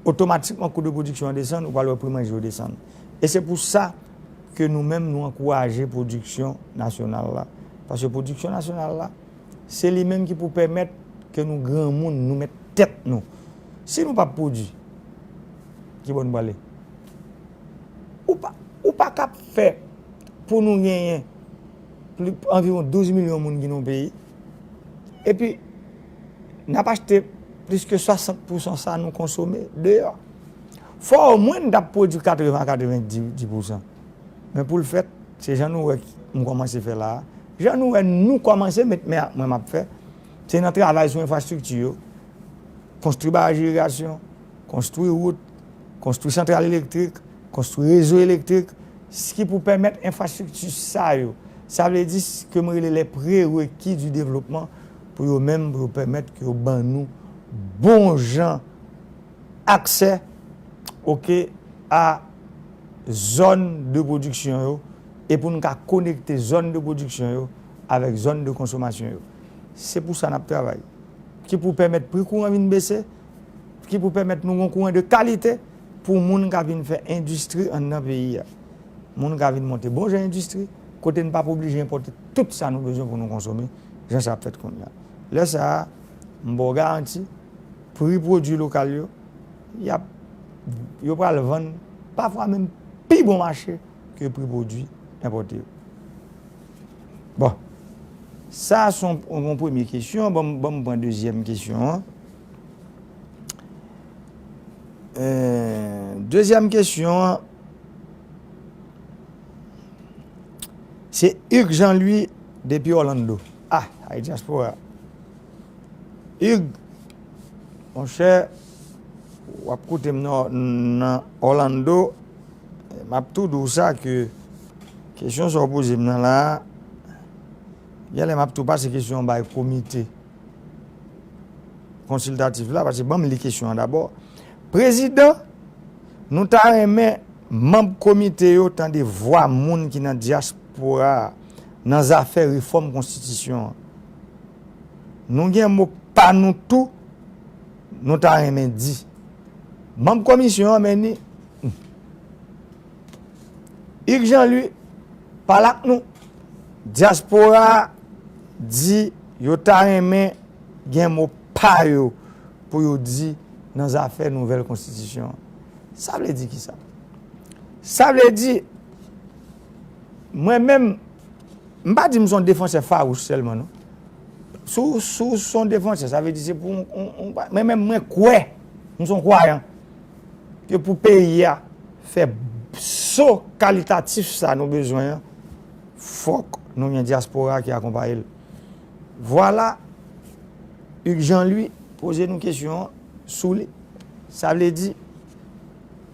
Otomatikman, kou de pwodiksyon an desann, ou pral wè pri manje yo desann. E se pou sa ke nou menm, nou ankouraje pwodiksyon nasyonal la. Paske pwodiksyon nasyonal la, se li menm ki pou pèmèt ke nou granmoun, nou mèt tèt nou. Si nou p ap pwodui, ki bò nou prale? Ou pa, ou pa ka fè pou nou genyen pli, anviwon douz milyon moun ki nan yon peyi, epi n ap achte plis ke swasant pousan sa nou konsome deyò. Fò omwen n t ap pwodui katreven a katrevenndis pousan. Men pou l fèt, se jan nou wè m kòmanse fè la a. Jan nou wè nou kòmanse met men ak mwen m ap fè, se nan travay sou enfrastrikti yo, konstwi baraj irigasyon, konstwi wout, konstwi santral elektrik, konstwi rezo elektrik, s- ki pou pèmèt enfrastrikti sa yo. Sa vle di s- ke m rele les prérequis du développement pou yo menm, pou yo pèmèt ke yo ban nou bon jan aksè, oke, a zòn de pwodiksyon yo e pou n ka konekte zòn de pwodiksyon yo avèk zòn de konsomasyon yo. Se pou sa n ap travay. Ki pou pèmèt pri kouran vin bese, ki pou pèmèt nou gen kouran de kalite pou moun ka vin fè endistri anndan peyi a. Moun ka vin monte bon jan endistri, kote n p ap oblije enpòte tout sa nou bezwen pou nou konsome, jan sa ap fèt kounye a. Lè sa a, m ba w garanti, pri pwodui lokal yo, y ap, yo pral vann pafwa menm pi bon mache ke pri pwodui enpòte yo. Bon, sa se yon, yon premye kesyon. Ban m, ban m pran dezyèm kesyon an. Euh, dezyèm kesyon an, se Hugues Jean Louis depi Orlando. Ah, ay dyaspora. Hugues, monchè, w ap koute m nan, nan Orlando, m ap tou di w sa ke kesyon sa w poze m nan la a, genlè m ap tou pase kesyon an bay komite konsiltatif la, paske ban m li kesyon an dabò. Prezidan, nou ta renmen manm komite yo tande vwa moun ki nan dyaspora a nan zafè refòm konstitisyon an. Nou gen mo pa nou tou, nou ta renmen di. Manm komisyon an, men ni, Hugues Jean Louis, pale ak nou. Dyaspora a di yo ta renmen gen mo pa yo pou yo di nan zafè nouvèl konstitisyon an. Sa vle di kisa? Sa vle di, mwen menm, m pa di m se yon defansè fawouch sèlman, non. Si w, si w se yon defansè, sa vle di se pou yon, yon, yon, mwen menm, mwen kwè, m se yon kwayan, ke pou peyi a fè so kalitatif sa nou bezwen an, fòk nou gen dyaspora ki akonpaye l. Vwala, Hugues Jean Louis poze nou kesyon an sou li. Sa vle di,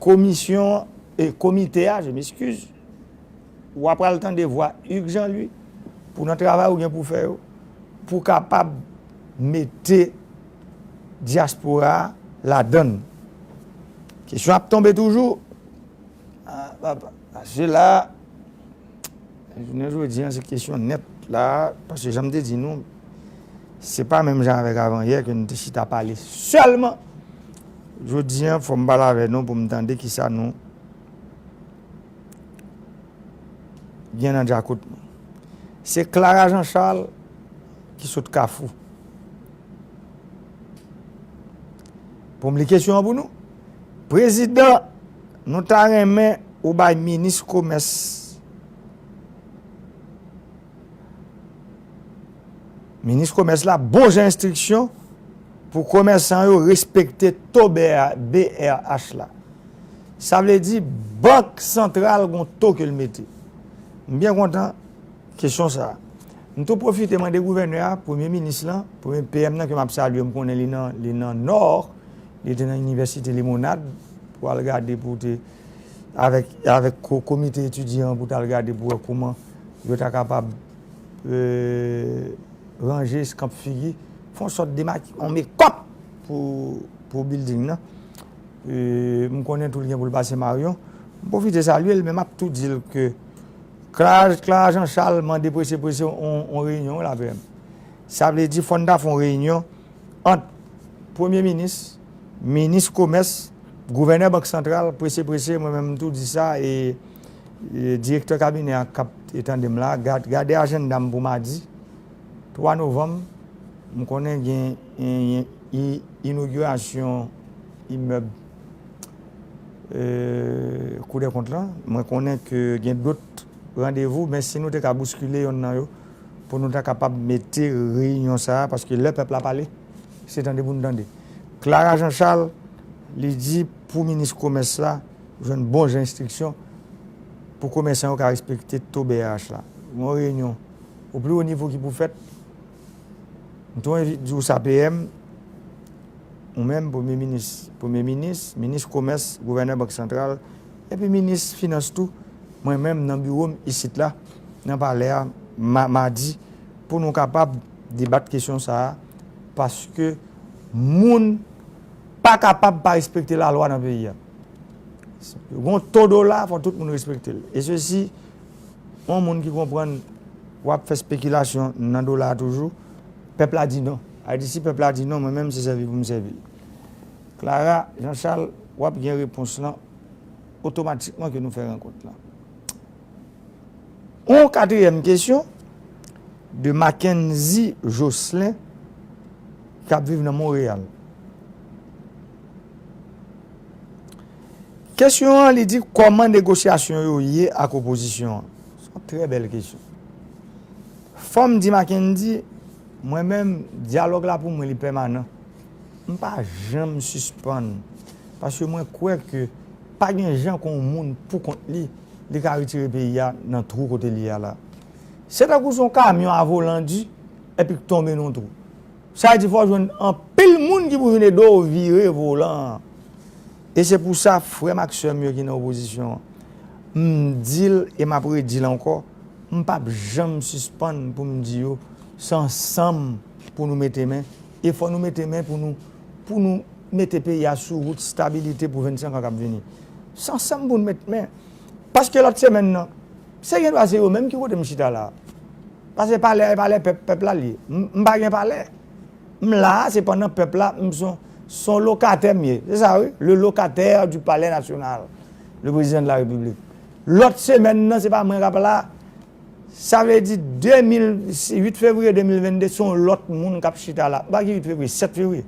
komisyon an, e komite a, je m'excuse, w ap pral tande vwa Hugues Jean Louis pou nan travay ou gen pou fè yo, pou kapab mete dyaspora a ladann. Kesyon ap tonbe toujou. Ah, papa, paske la, jounen jodi an, se kesyon nèt la, paske jan m te di nou, se pa menm jan avèk avanyè ke nou te chita pale sèlman. Jodi an, fò m pale avè nou pou m tande kisa nou gen nan djakout nou. Se Clara Jean Charles ki sot Kafou. Pou m li kesyon an pou nou. Prezidan, nou ta renmen ou bay minis komès, minis komès la bon jan enstriksyon pou komèsan yo respekte to B R, B R H la. Sa vle di, Bank Santral gon to ke l mete. M byen kontan kesyon sa a. M tou pwofite mande gouvènè a, premye minis lan, premye P M nan ke m ap salye, m konnen li nan, li nan Nò, li te nan Inivèsite Limonad pou al gade pou te, avèk, avèk ko-, komite etidyan an pou t al gade pou wè kouman yo ta kapab, euh, ranje eskanp figi, fè yon sòt de maki-, yon mekòp pou, pou bilding nan. E, m konnen tou l gen pou l pase Maryon. M pwofite salye l, men m ap tou di l ke Clara, Clara Jean Charles mande prese prese yon, yon reyinyon wi la P M. Sa vle di fò n ta fè yon reyinyon ant premye minis, minis komès, gouvènè bank santral, prese prese, mwen menm m tou di sa, e, e direktè kabinè a k ap tande m la, gad-, gade ajanda m pou madi twa novanm, m konnen gen, gen, gen i-, inogirasyon imèb Kou dè kont lan. Mwen konnen ke gen dòt randevou, men si nou te ka bouskile yonn nan yo, pou nou ta kapab mete reyinyon sa a, paske lè pèp la pale, se tande pou n tande. Clara Jean Charles, li di pou minis komès la, jwenn bon jan enstriksyon pou komèsan yo ka respekte to B R H la. Yon reyinyon o pli wo nivo ki pou fèt, m tou anvi di w sa P M, ou menm, premye minis, premye minis, minis komès, gouvènè bank santral, epi minis finans tou, mwen menm nan biwo m isit la, nan palè a, ma, madi, pou nou kapab debat kesyon sa a, paske moun pa kapab pa respekte lalwa nan peyi a. Gon to dola, fò tout moun respekte l. E sesi, yon moun ki konprann w ap fè spekilasyon nan dola a toujou, pèp la di non. Ayiti, si pèp la di non, mwen menm se sèvi pou m sèvi l. Clara Jean Charles, w ap gen repons lan otomatikman ke nou fè rankont lan. Yon katriyèm kesyon de Mackenzie Jocelyn k ap viv nan Monreyal. Kesyon an, li di kòman negosyasyon yo ye ak opozisyon an. Se yon trè bèl kesyon. Fò m di Mackenzie, mwen menm, dyalòg la pou mwen li pèmanan. M pa janm sispann, paske mwen kwè ke pa gen jan ke yon moun pou kont li, li ka retire peyi a nan twou kote li ye a la. Se tankou se yon kamyon a volan di, epi k tonbe nan yon twou. Sa vle di fò w jwenn anpil moun ki pou vin ede w vire volan an. E se pou sa, frè m ak sè m yo ki nan opozisyon an, m di l e m ap redi l ankò, m p ap janm sispann pou m di yo, se ansanm pou nou mete men, e fò nou mete men pou nou, pou nou mete peyi a sou wout stabilite pou vennsenk an k ap vini. Se ansanm pou nou mete men. Paske lòt semèn nan, se gendwa se yo menm ki kote m chita la. Paske palè a, e palè pèp, pèp la l ye. M, m pa gen palè. M la, se pandan pèp la, m se yon, se yon lokatè m ye. Se sa wi, le locataire du Palais National, le président de la République. Lòt semèn nan, se pa mwen k ap la. Sa vle di de mil, uit fevriye de mil vennde, se yon lòt moun k ap chita la. M pa ki uit fevriye, sèt fevriye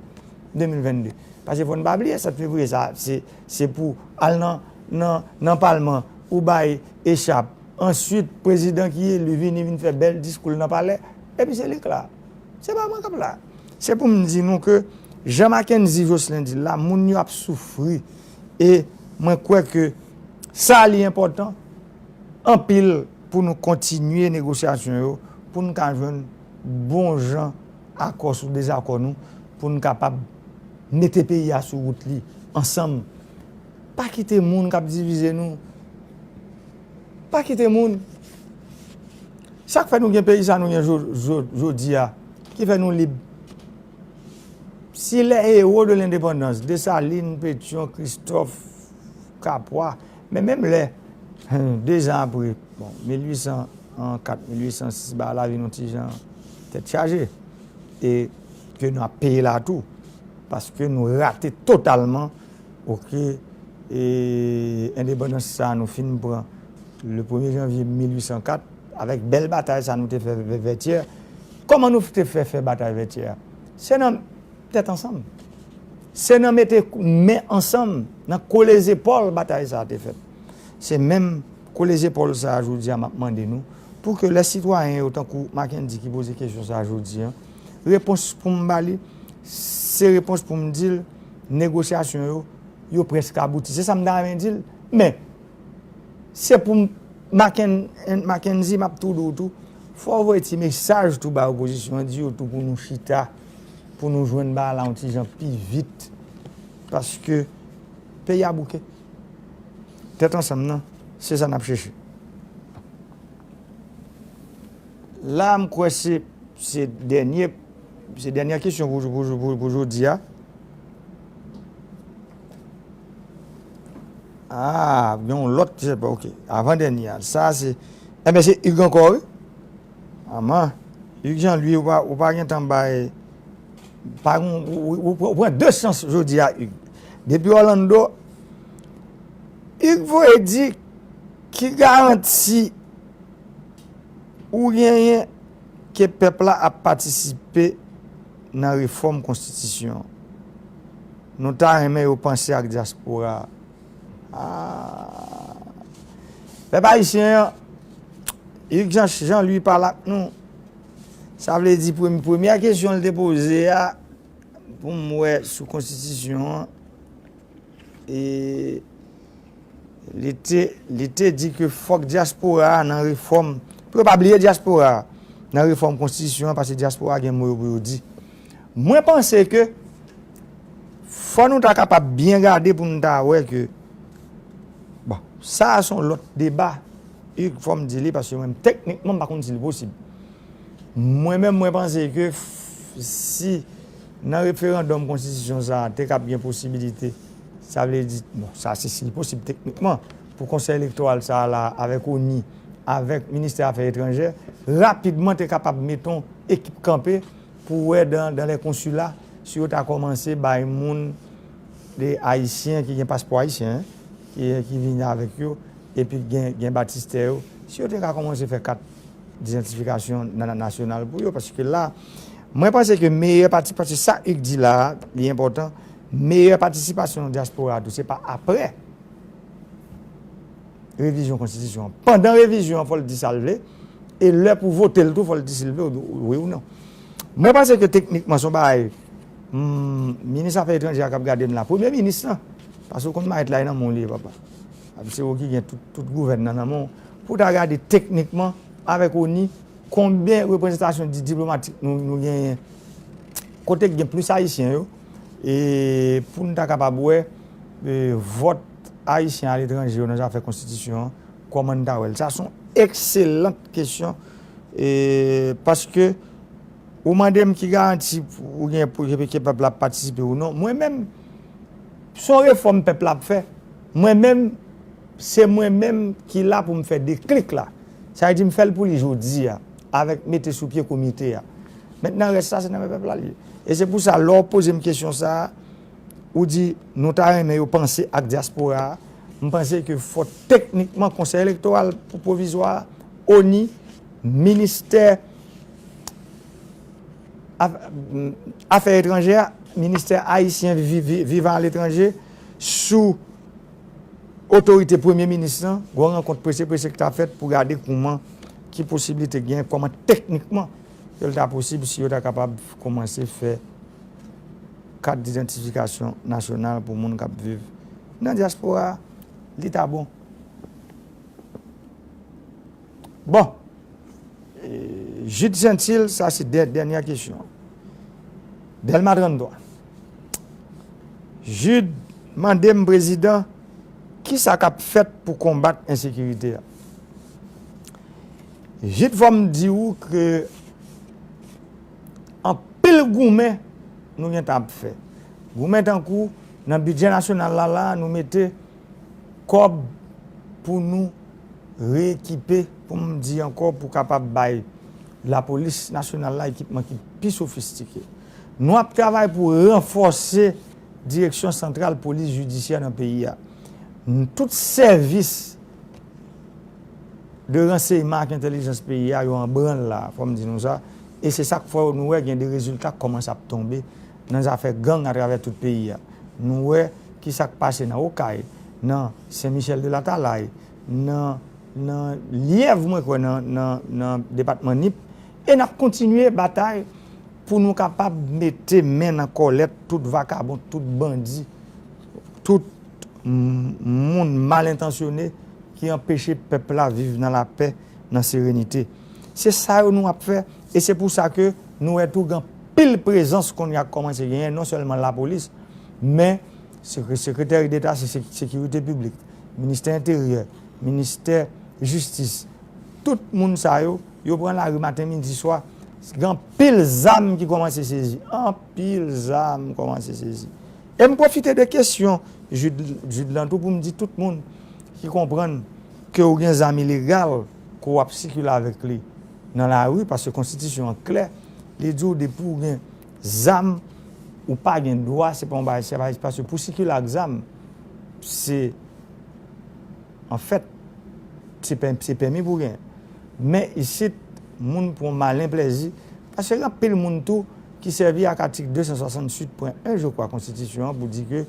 de mil vennde. Paske fò n pa bliye, sèt fevriye sa, se, se pou al nan, nan, nan palman, ou bay echap. Answit, prezidan ki eli vini, vin fè bèl diskou l nan palè, epi se li k la. Se pa mwen k ap la. Se pou m di nou ke, jan Mackenzie Jocelyn di l la, moun yo ap soufri. E mwen kwè ke sa li enpòtan anpil pou nou kontinye negosyasyon yo, pou n ka jwenn bon jan akò sou dezakò nou, pou n kapab mete peyi a sou wout li ansanm. Pa kite moun k ap divize nou. Pa kite moun. Sa k fè nou gen peyi sa nou gen jo-, jo-, jodi a, ki fè nou lib. Si les héros de l'indépendance, Desalin, Petyon, Kristòf, Kapwa, men menm lè, de zan apre, bon, mil uit san kat, mil uit san sis, bagay la vin yon ti jan tèt chaje. E ke nou ap peye la tou, paske nou rate totalman, oke, e endepandans sa a nou fin pran le premye janvye mil uit san kat, avèk bèl batay sa a nou te fè vè-, Vètyè. Kòman nou te fè fè batay Vètyè a? Se nan tèt ansanm. Se nan mete men ansanm, nan kole zepòl batay sa a te fèt. Se menm kole zepòl sa a jodi a m ap mande nou, pou ke lè sitwayen yo, tankou Mackendy ki poze kesyon sa a jodi a, repons pou m ba li, se repons pou m di l, negosyasyon yo, yo prèske abouti. Se sa m ta renmen di l. Men, se pou m, Macken-, Mackendy, m ap tou di w tou, fò w voye ti mesaj tou ba opozisyon an, di yo tou pou nou chita, pou nou jwenn bagay la yon ti jan pi vit. Paske peyi a bouke. Tèt ansanm nan, se sa n ap chèche. La, m kwè se, se dènye, se dènye kesyon pou, pou, pou, pou jodi a. Ah, gen yon lòt, se pa, oke. Avan dènye a. Sa, se, enben, se Hugues ankò, wi. Aman, Hugues Jean Louis, ou pa, ou pa gen tan bay, pa gen, ou, ou, ou, ou pran de chans jodi a, Hugues. Depi Orlando, Hugues voye di ki garanti ou genyen ke pèp la ap patisipe nan refòm konstitisyon an. Nou ta renmen yo panse ak dyaspora a. Ah. Pèp ayisyen an, Hugues Jean, Jean Louis pale ak nou. Sa vle di, premye, premyè kesyon l te poze a, pou m wè sou konstitisyon an, e li te, li te di ke fòk dyaspora a nan refòm, pou yo pa bliye dyaspora a nan refòm konstitisyon an, paske dyaspora a gen mo yo pou yo di. Mwen panse ke fò nou ta kapab byen gade pou nou ta wè ke, bon, sa a se yon lòt deba, e fò m di li, paske mwen, teknikman, m pa konn si li posib. Mwen menm, mwen panse ke f-, si nan referandòm konstitisyon sa a te kab gen posibilite, sa vle di, bon, sa se si li posib teknikman, pou konsèy elektoral sa a la, avèk ONI, avèk ministè afè etranjè, rapidman te kapab mete yon ekip kanpe pou wè dans, dans les consulats, si yo ta kòmanse bay moun de ayisyen ki gen paspò ayisyen, ki, ki vini avèk yo, epi gen, gen batistè yo, si yo te ka kòmanse fè kat idantifikasyon nan, nasyonal pou yo, paske la, mwen panse ke meyè pati, paske sa Hugues di la, li enpòtan, meyè patisipasyon dyaspora a tou, se pa aprè revizyon konstitisyon an. Pandan revizyon an, fò l di sa l vle, e lè pou vote l tou, fò l di si l vle, wi ou non. Mwen panse ke teknikman, se yon bagay, hmm, minis afè etranjè a k ap gade m la, premye minis lan, paske w konn mayèt la, e nan men w li ye, papa. Se ou ki gen tout, tout gouvèn nan nan men w. Pou w ta gade teknikman, avèk ONI, konbyen reprezantasyon di-, diplomatik nou, nou genyen, kote k gen plis ayisyen yo, e pou n ta kapab wè, e, vòt ayisyen aletranje yo nan zafè konstitisyon an, kòman n ta wè l? Sa se yon ekselant kesyon, e, paske ou mande m ki garanti ou gen pou ke pèp la ap patisipe ou non. Mwen menm, se yon refòm pèp la ap fè. Mwen menm, se mwen menm ki la pou m fè deklik la. Sa vle di m fè l pou li jodi a, avèk mete sou pye komite a. Mentnan, rès la, se nan men pèp la l ye. E se pou sa, lè w poze m kesyon sa a, ou di nou ta renmen yo panse ak dyaspora a, m panse ke fò teknikman Konsèy Elektoral pou Pwovizwa a, ONI, ministè af-, afè etranjè a, ministè ayisyen vi-, vi-, vivan aletranje, sou otorite premye minis lan, gen yon rankont prese prese ki ta fèt pou gade kòman, ki posiblite gen, kòman teknikman ke l ta posib si yo ta kapab kòmanse fè kat idantifikasyon nasyonal pou moun k ap viv nan dyaspora a, li ta bon. Bon, e, Jude Saintil, sa se dè-, dènyè kesyon. Dèlma tranntwa. Jude mande m, prezidan, kisa k ap fèt pou konbat ensekirite a? Jude, fò m di w ke anpil goumen nou gentan ap fè. Goumen tankou nan bidjè nasyonal la, la, nou mete kòb pou nou reekipe, pou m di ankò, pou kapab bay lapolis nasyonal la ekipman ki pi sofistike. Nou ap travay pou ranfòse direksyon santral polis jidisyè nan peyi a. N-, tout sèvis de ransèyman ak entèlijans peyi a, yo an branl la, fò m di nou sa. E se sa k fè nou wè gen de rezilta k kòmanse ap tonbe nan zafè gang atravè tout peyi a. Nou wè ki sa k pase nan Okay, nan Sen Michèl de Latalay, nan, nan Lyèv, mwen kwè, nan, nan, nan depatman Nip. E n ap kontinye batay pou nou kapab mete men nan kòlèt tout vakabon, tout bandi, tout m-, moun mal entansyone ki anpeche pèp la viv nan lapè, nan serenite. Se sa yo nou ap fè, e se pou sa ke nou wè tou gen anpil prezans kounye a k kòmanse genyen, non sèlman lapolis, men sekre-, sekretè deta se sek-, sekirite piblik, ministè enteryè, ministè jistis, tout moun sa yo, yo pran lari maten, midi, swa. Gen anpil zam ki kòmanse sezi. Anpil zam kòmanse sezi. E m pwofite de kesyon Jude, Jude lan tou pou m di tout moun ki konprann ke w gen zam ilegal, ke w ap sikile avèk li nan lari, paske konstitisyon an klè, li di w depi w gen zam, ou pa gen dwa, se pa yon bagay, se pa, paske pou sikile ak zam, se Anfèt, se pè-, se pèmi pou genyen. Men isit, moun pran malen plèzi, paske gen anpil moun tou, ki sèvi ak atik de san swasanntuit pwen en, je crois, konstitisyon an pou di ke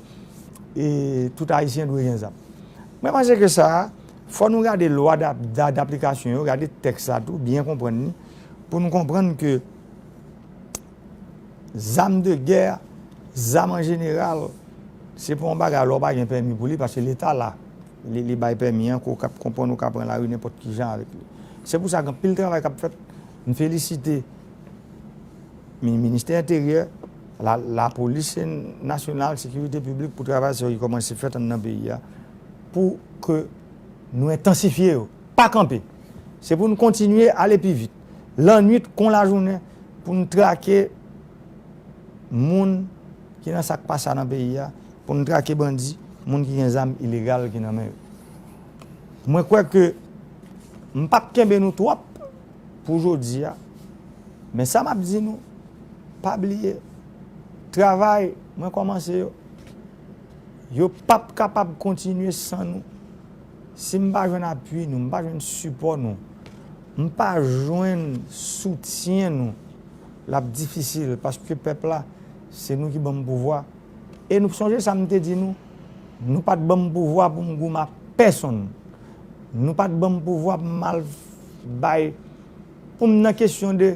e, tout Ayisyen dwe gen zam. Mwen panse ke sa a, fò nou gade lwa dap- da- daplikasyon yo, gade tèks la tou, byen konprann li, pou nou konprann ke zam de gè, zam an jeneral, se pa yon bagay lè w pa gen pèmi pou li, paske Leta la, li, li bay pèmi an, ke w ka konprann ou ka pran lari nenpòt ki jan avèk li. Se pou sa gen anpil travay k ap fèt. M felisite mi- ministè enteryè, la, lapolis nasyonal, sekirite piblik pou travay sa yo ki kòmanse fèt anndan peyi a, pou ke nou entansifye yo, pa kanpe. Se pou nou kontinye ale pi vit. Lannwit kon lajounen, pou nou trake moun ki nan sa k pa sa nan peyi a, pou nou trake bandi, moun ki gen zam ilegal ki nan men yo. Mwen kwè ke m p ap kenbe nou twòp pou jodi a, men sa m ap di nou, pa bliye, travay mwen kòmanse yo, yo p ap kapab kontinye san nou. Si m pa jwenn apui nou, m pa jwenn sipò nou, m pa jwenn soutyen nou, l ap difisil, paske pèp la, se nou ki ban m pouvwa. E nou sonje sa m te di nou, nou pa t ban m pouvwa pou m goumen ak pèsonn. Nou pa t ban m pouvwa pou m al bay, pou m nan kesyon de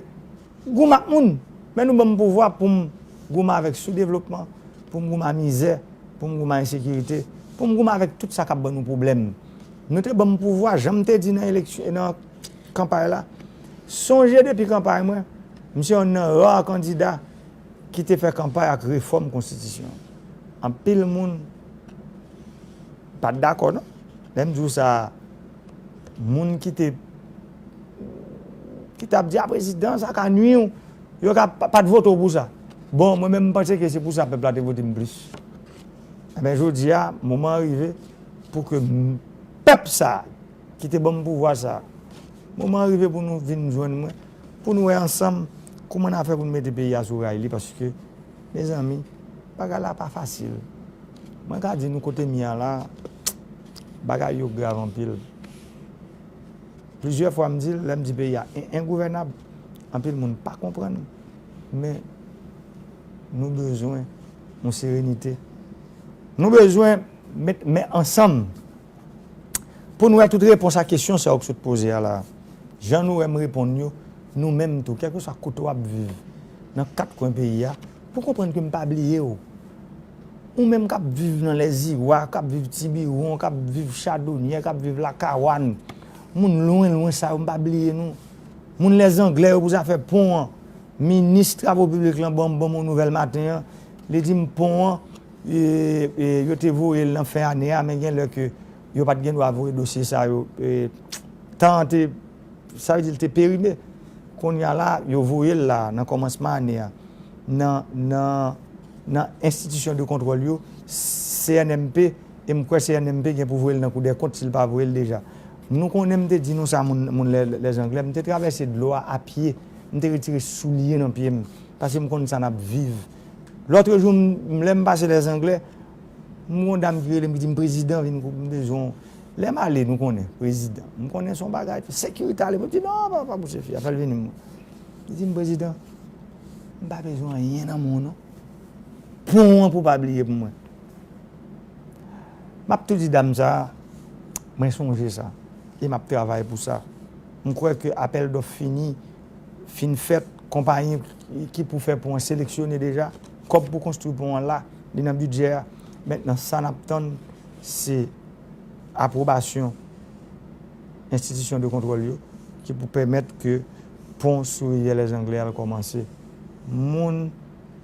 goumen ak moun. Men nou ban m pouvwa pou m goumen avèk soudevlopman, pou m goumen ak mizè, pou m goumen ak ensekirite, pou m goumen avèk tout sa k ap ban nou pwoblèm. Nou te ban m pouvwa, jan m te di nan eleksyon, nan kanpay la. Sonje depi kanpay mwen, m se yonn nan ra kandida ki te fè kanpay ak refòm konstitisyon an. Anpil moun pa t dakò non. Lè m di w sa, moun ki te ki t ap di a prezidan sa ka nwi w, yo ka pa pa t vote w pou sa. Bon, mwen menm m panse ke se pou sa pèp la te vote m plis. Enben jodi a, moman an rive pou ke m- pèp sa ki te ban m pouvwa sa, moman an rive pou nou vin jwenn mwen, pou nou wè ansanm kouman n a fè pou nou mete peyi a sou ray li, paske, mezanmi, bagay la pa fasil. Mwen ka di nou kote m ye a la, bagay yo grav anpil. Plizyè fwa m di l, lè m di peyi a en- engouvènab, anpil moun pa konprann, men nou bezwen yon serenite. Nou bezwen met men ansanm pou nou wè tout repons a kesyon sa yo k sot poze a la. Jan nou wè m reponn yo, nou menm tou, kèlkeswa kote w ap viv, nan kat kwen peyi a, pou konprann ke m pa bliye w. Ou menm k ap viv nan Lèziwa, k ap viv Tibiwon, k ap viv Chadonyè, k ap viv Lakawann, moun lwen lwen sa yo, m pa bliye nou. Moun Lèzanglè yo pou zafè pon an, minis travo piblik lan ban m, ban m yon nouvèl maten an, li di m pon an, e, e, yo te voye l nan fen ane a, men gen lè ke yo pa t gen dwa voye dosye sa yo. E, tan an te, sa vle di l te perime. Kounye a la, yo voye l la, nan kòmansman ane a, nan, nan, nan enstitisyon de kontwòl yo, C N M P, e m kwè C N M P gen pou voye l nan Kou dè Kont si l pa voye l deja. Nou konnen m te di nou sa, moun, moun Lè, Lèzanglè, m te travèse dlo a apye, m te retire soulye nan pye m, paske m konn sa n ap viv. Lòt jou, m- lè m pase Lèzanglè, m gon dam ki rele m, ki di m, "Prezidan, vin kou- m bezwen w." Lè m ale, nou konnen, prezidan. M konnen se yon bagay, sekirite ale, mwen di, "Non, pa, pa bouse fi a, fè l vini mwen." Li di m, "Prezidan, m pa bezwen anyen nan men w non. Pran w pou pa bliye pou mwen." M ap tou di dam sa, mwen sonje sa, e m ap travay pou sa. M kwè ke apèl dòf fini, fin fèt, konpayi ki pou fè pon an seleksyone deja, kòb pou konstwi pon an la, li nan bidjè a. Mentnan, sa n ap tann, se apwobasyon enstitisyon de kontwòl yo, ki pou pèmèt ke pon sou rivyè Lèzanglè al kòmanse. Moun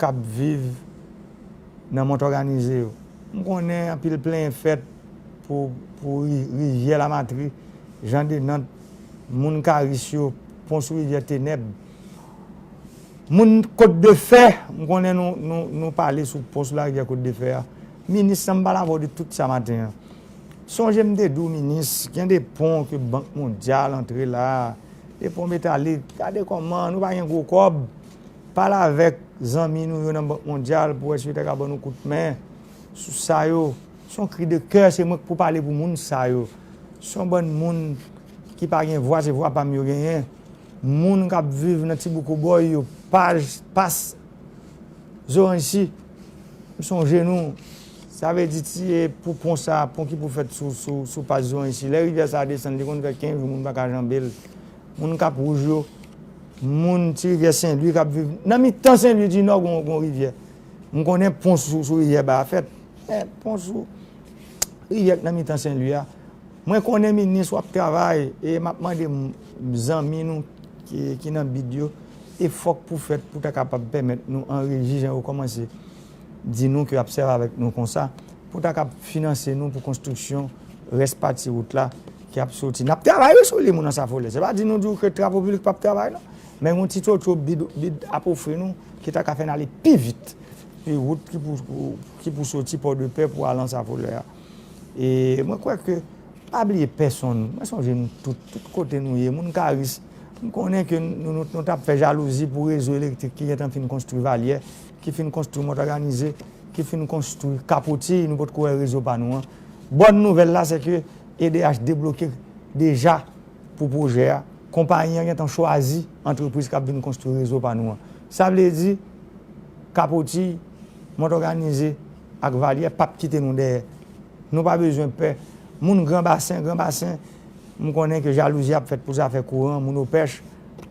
k ap viv nan mont òganize yo. M konnen anpil plenyen fèt pou, pou ri- rivyè Lamatri, Jan de Nant, moun Karis yo, pon sou rivyè Tenèb. Moun Kot de Fè, m konnen nou, nou, nou pale sou pon sou larivyè Kot de Fè a. Minis lan, m pale avè w de tout sa maten an. Sonje m te di w, minis, gen de pon ke Bank Mondyal antre la, de pon metalik, gade kòman nou pa gen gwo kòb. Pale avèk zanmi nou yo nan Bank Mondyal pou wè si yo ta ka ban nou kout men sou sa yo. Se yon kri de kè, se mwen k pou pale pou moun sa yo. Se yon bann moun ki pa gen vwa, se vwa pa m yo genyen. Moun k ap viv nan ti bouk Wobòy yo, pa, pa, Zoranjsi, m sonje nou, sa vle di ti e pou pon sa, pon ki pou fèt sou, sou, sou pas Zoranjsi. Lè rivyè sa desann, li konn fè kenz jou moun pa ka janbe l. Moun Kap Wouj yo, moun ti rivyè Sen Lwi k ap viv nan mitan Sen Lwi di Nò, gon, gon rivyè. M konnen pon sou, sou rivyè ba a fèt. Men pon sou rivyè k nan mitan Sen Lwi a, mwen konnen minis w ap travay, e m ap mande m, zanmi nou ki, ki nan bid yo, efò k pou fèt pou ta kapab pèmèt nou anreji jan yo kòmanse di nou ke y ap sèvi avèk nou konsa, pou ta kab finanse nou pou konstriksyon rès pati wout la ki ap soti. N ap travay wi sou li, moun Ansafolè. Se pa di nou di w ke Travo Piblik p ap travay, non. Men yon ti tchotcho bid, bid ap ofri nou ki ta ka fè n ale pi vit. Pi wout ki pou, ki pou soti Pòdepè pou al Ansafolè a. E mwen kwè ke, pa bliye pèsonn. Mwen sonje nou tout, tout kote nou ye. Moun Karis, m konnen ke nou, nou, nou t ap fè jalouzi pou rezo elektrik ki gentan fin konstwi Valyè, ki fin konstwi Mòtòganize, ki fin konstwi Kapoti, nou potko wè rezo pa nou an. Bòn nouvèl la, se ke E D H debloke deja pou pwojè a. Konpayi an gentan chwazi antrepriz k ap vin konstwi rezo pa nou an. Sa vle di, Kapoti, Mòtòganize ak Valyè p ap kite nou dèyè. Nou pa bezwen pè. Moun Gran Basen, Gran Basen, m konnen ke jalouzi ap fèt pou zafè kouran, moun Opèch,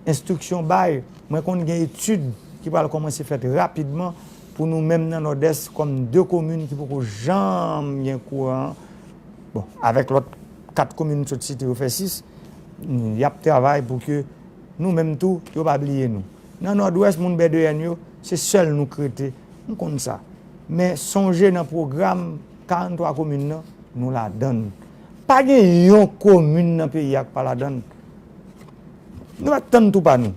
enstriksyon bay, mwen konn gen etid ki pral kòmanse fèt rapidman pou nou menm nan Nòdès kòm de komin ki poko janm gen kouran an. Bon, avèk lòt kat komin m sot site yo fè sis, y ap travay pou ke nou menm tou, yo pa bliye nou. Nan Nòdwès, moun Bèdeyèn yo, se sèl nou k rete. M konn sa. Men sonje nan pwogram karannntwa komin nan, nou ladann. Pa gen yon komin nan peyi a k pa ladann. Nou mèt tann tou pa nou.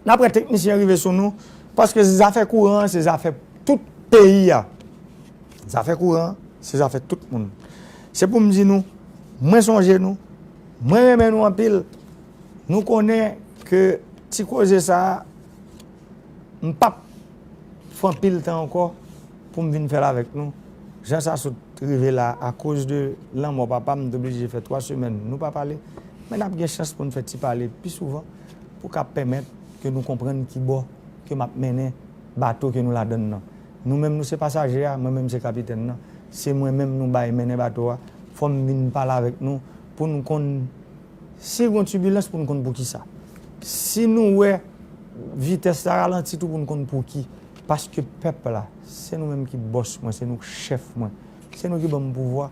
N ap wè teknisyen rive sou nou, paske zafè kouran an, se zafè tout peyi a. Zafè kouran an, se zafè tout moun. Se pou m di nou, mwen sonje nou, mwen renmen nou anpil. Nou konnen ke ti koze sa a, m p ap fè anpil tan ankò pou m vin fè l avèk nou. Jan sa sot rive la, akoz de lanmò papa m, m t oblije fè twa semèn nou pa pale. Men n ap gen chans pou n fè ti pale pi souvan pou ka pèmèt ke nou konprann ki bò ke m ap mennen bato ke nou ladann nan. Nou menm nou se pasaje a, mwen menm se kapitèn nan. Se mwen menm nou bay mennen bato a. Fò m vin pale avèk nou pou n konn si gon tibilans pou n konn poukisa. Si nou wè vitès la ralanti tou pou n konn pouki. Paske pèp la, se nou menm ki bòs mwen, se nou k chèf mwen. Se nou ki ban m pouvwa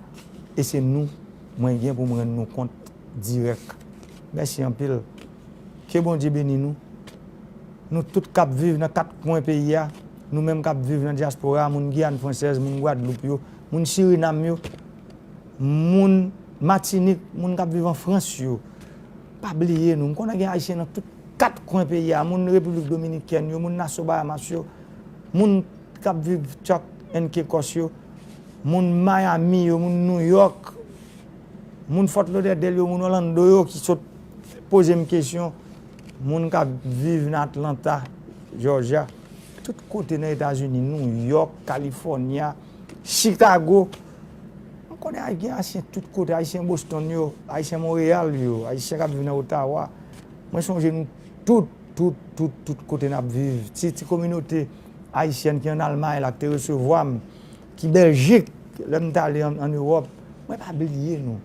e se nou mwen gen pou m rann nou kont dirèk. Mèsi anpil. Ke Bondye beni nou. Nou tout k ap viv nan kat kwen peyi a, nou menm k ap viv nan dyaspora a, moun Giyàn Fransèz, moun Gwadloup yo, moun Sirinam yo, moun Matinik, moun k ap viv an Frans yo, pa bliye nou. M konnen gen Ayisyen nan tout kat kwen peyi a, moun Repiblik Dominikèn yo, moun Nassau Bahamas yo, moun k ap viv Turks and Caicos yo, moun Miami yo, moun New York, moun Fort Lauderdale yo, moun Orlando yo ki sot poze m kesyon, moun k ap viv nan Atlanta, Georgia, tout kote nan Etazini, New York, California, Chicago. M konnen gen Ayisyen tout kote, Ayisyen Boston yo, Ayisyen Montréal yo, Ayisyen k ap viv nan Ottawa. Mwen sonje nou tout, tout, tout, tout kote n ap viv. Ti, ti kominote ayisyèn ki ann Almay la, ki te resevwa m, ki Bèljik, lè m t ale ann, ann Ewòp. Mwen pa bliye nou.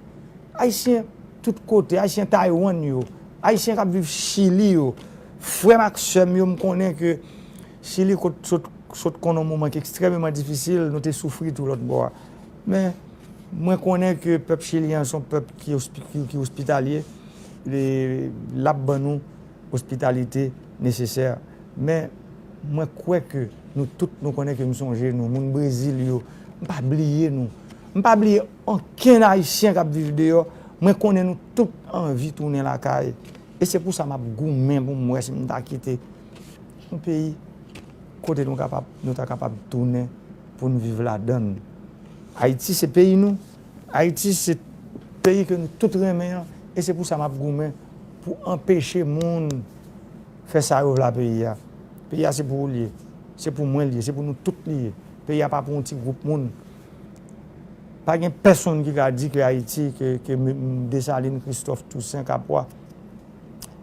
Ayisyen tout kote, Ayisyen Taiwan yo, Ayisyen k ap viv Chili yo, frè m ak sè m yo, m konnen ke Chili kot sot, sot konn yon moman ki ekstrèmeman difisil, nou te soufri tou lòt bò a. Men, mwen konnen ke pèp chilyen an se yon pèp ki ospi-, ki, ki ospitalye, li, l ap ban nou ospitalite nesesè. Men, mwen kwè ke nou tout, nou konnen ke m sonje nou, moun Brezil yo, m pa bliye nou. M pa bliye ankenn Ayisyen k ap viv deyò. Mwen konnen nou tout anvi tounen lakay. E se pou sa m ap goumen pou m wè si m ta kite yon peyi kote nou kapab, nou ta kapab tounen pou n viv ladan l. Ayiti se peyi nou. Ayiti se peyi ke nou tout renmen an. E se pou sa m ap goumen pou anpeche moun fè sa yo vle a peyi a. Peyi a se pou ou l ye. Se pou mwen l ye. Se pou nou tout li ye. Peyi a pa pou yon ti gwoup moun. Pa gen pèsonn ki ka di ke Ayiti, ke, ke M-, M-, Desalin, Kristòf, Tousen, Kapwa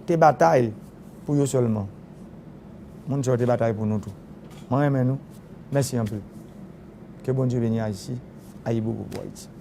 te batay pou yo sèlman. Moun sa yo te batay pou nou tou. Mwen renmen nou. Mèsi anpil. Ke Bondye beni Ayiti. Ayibobo pou Ayiti.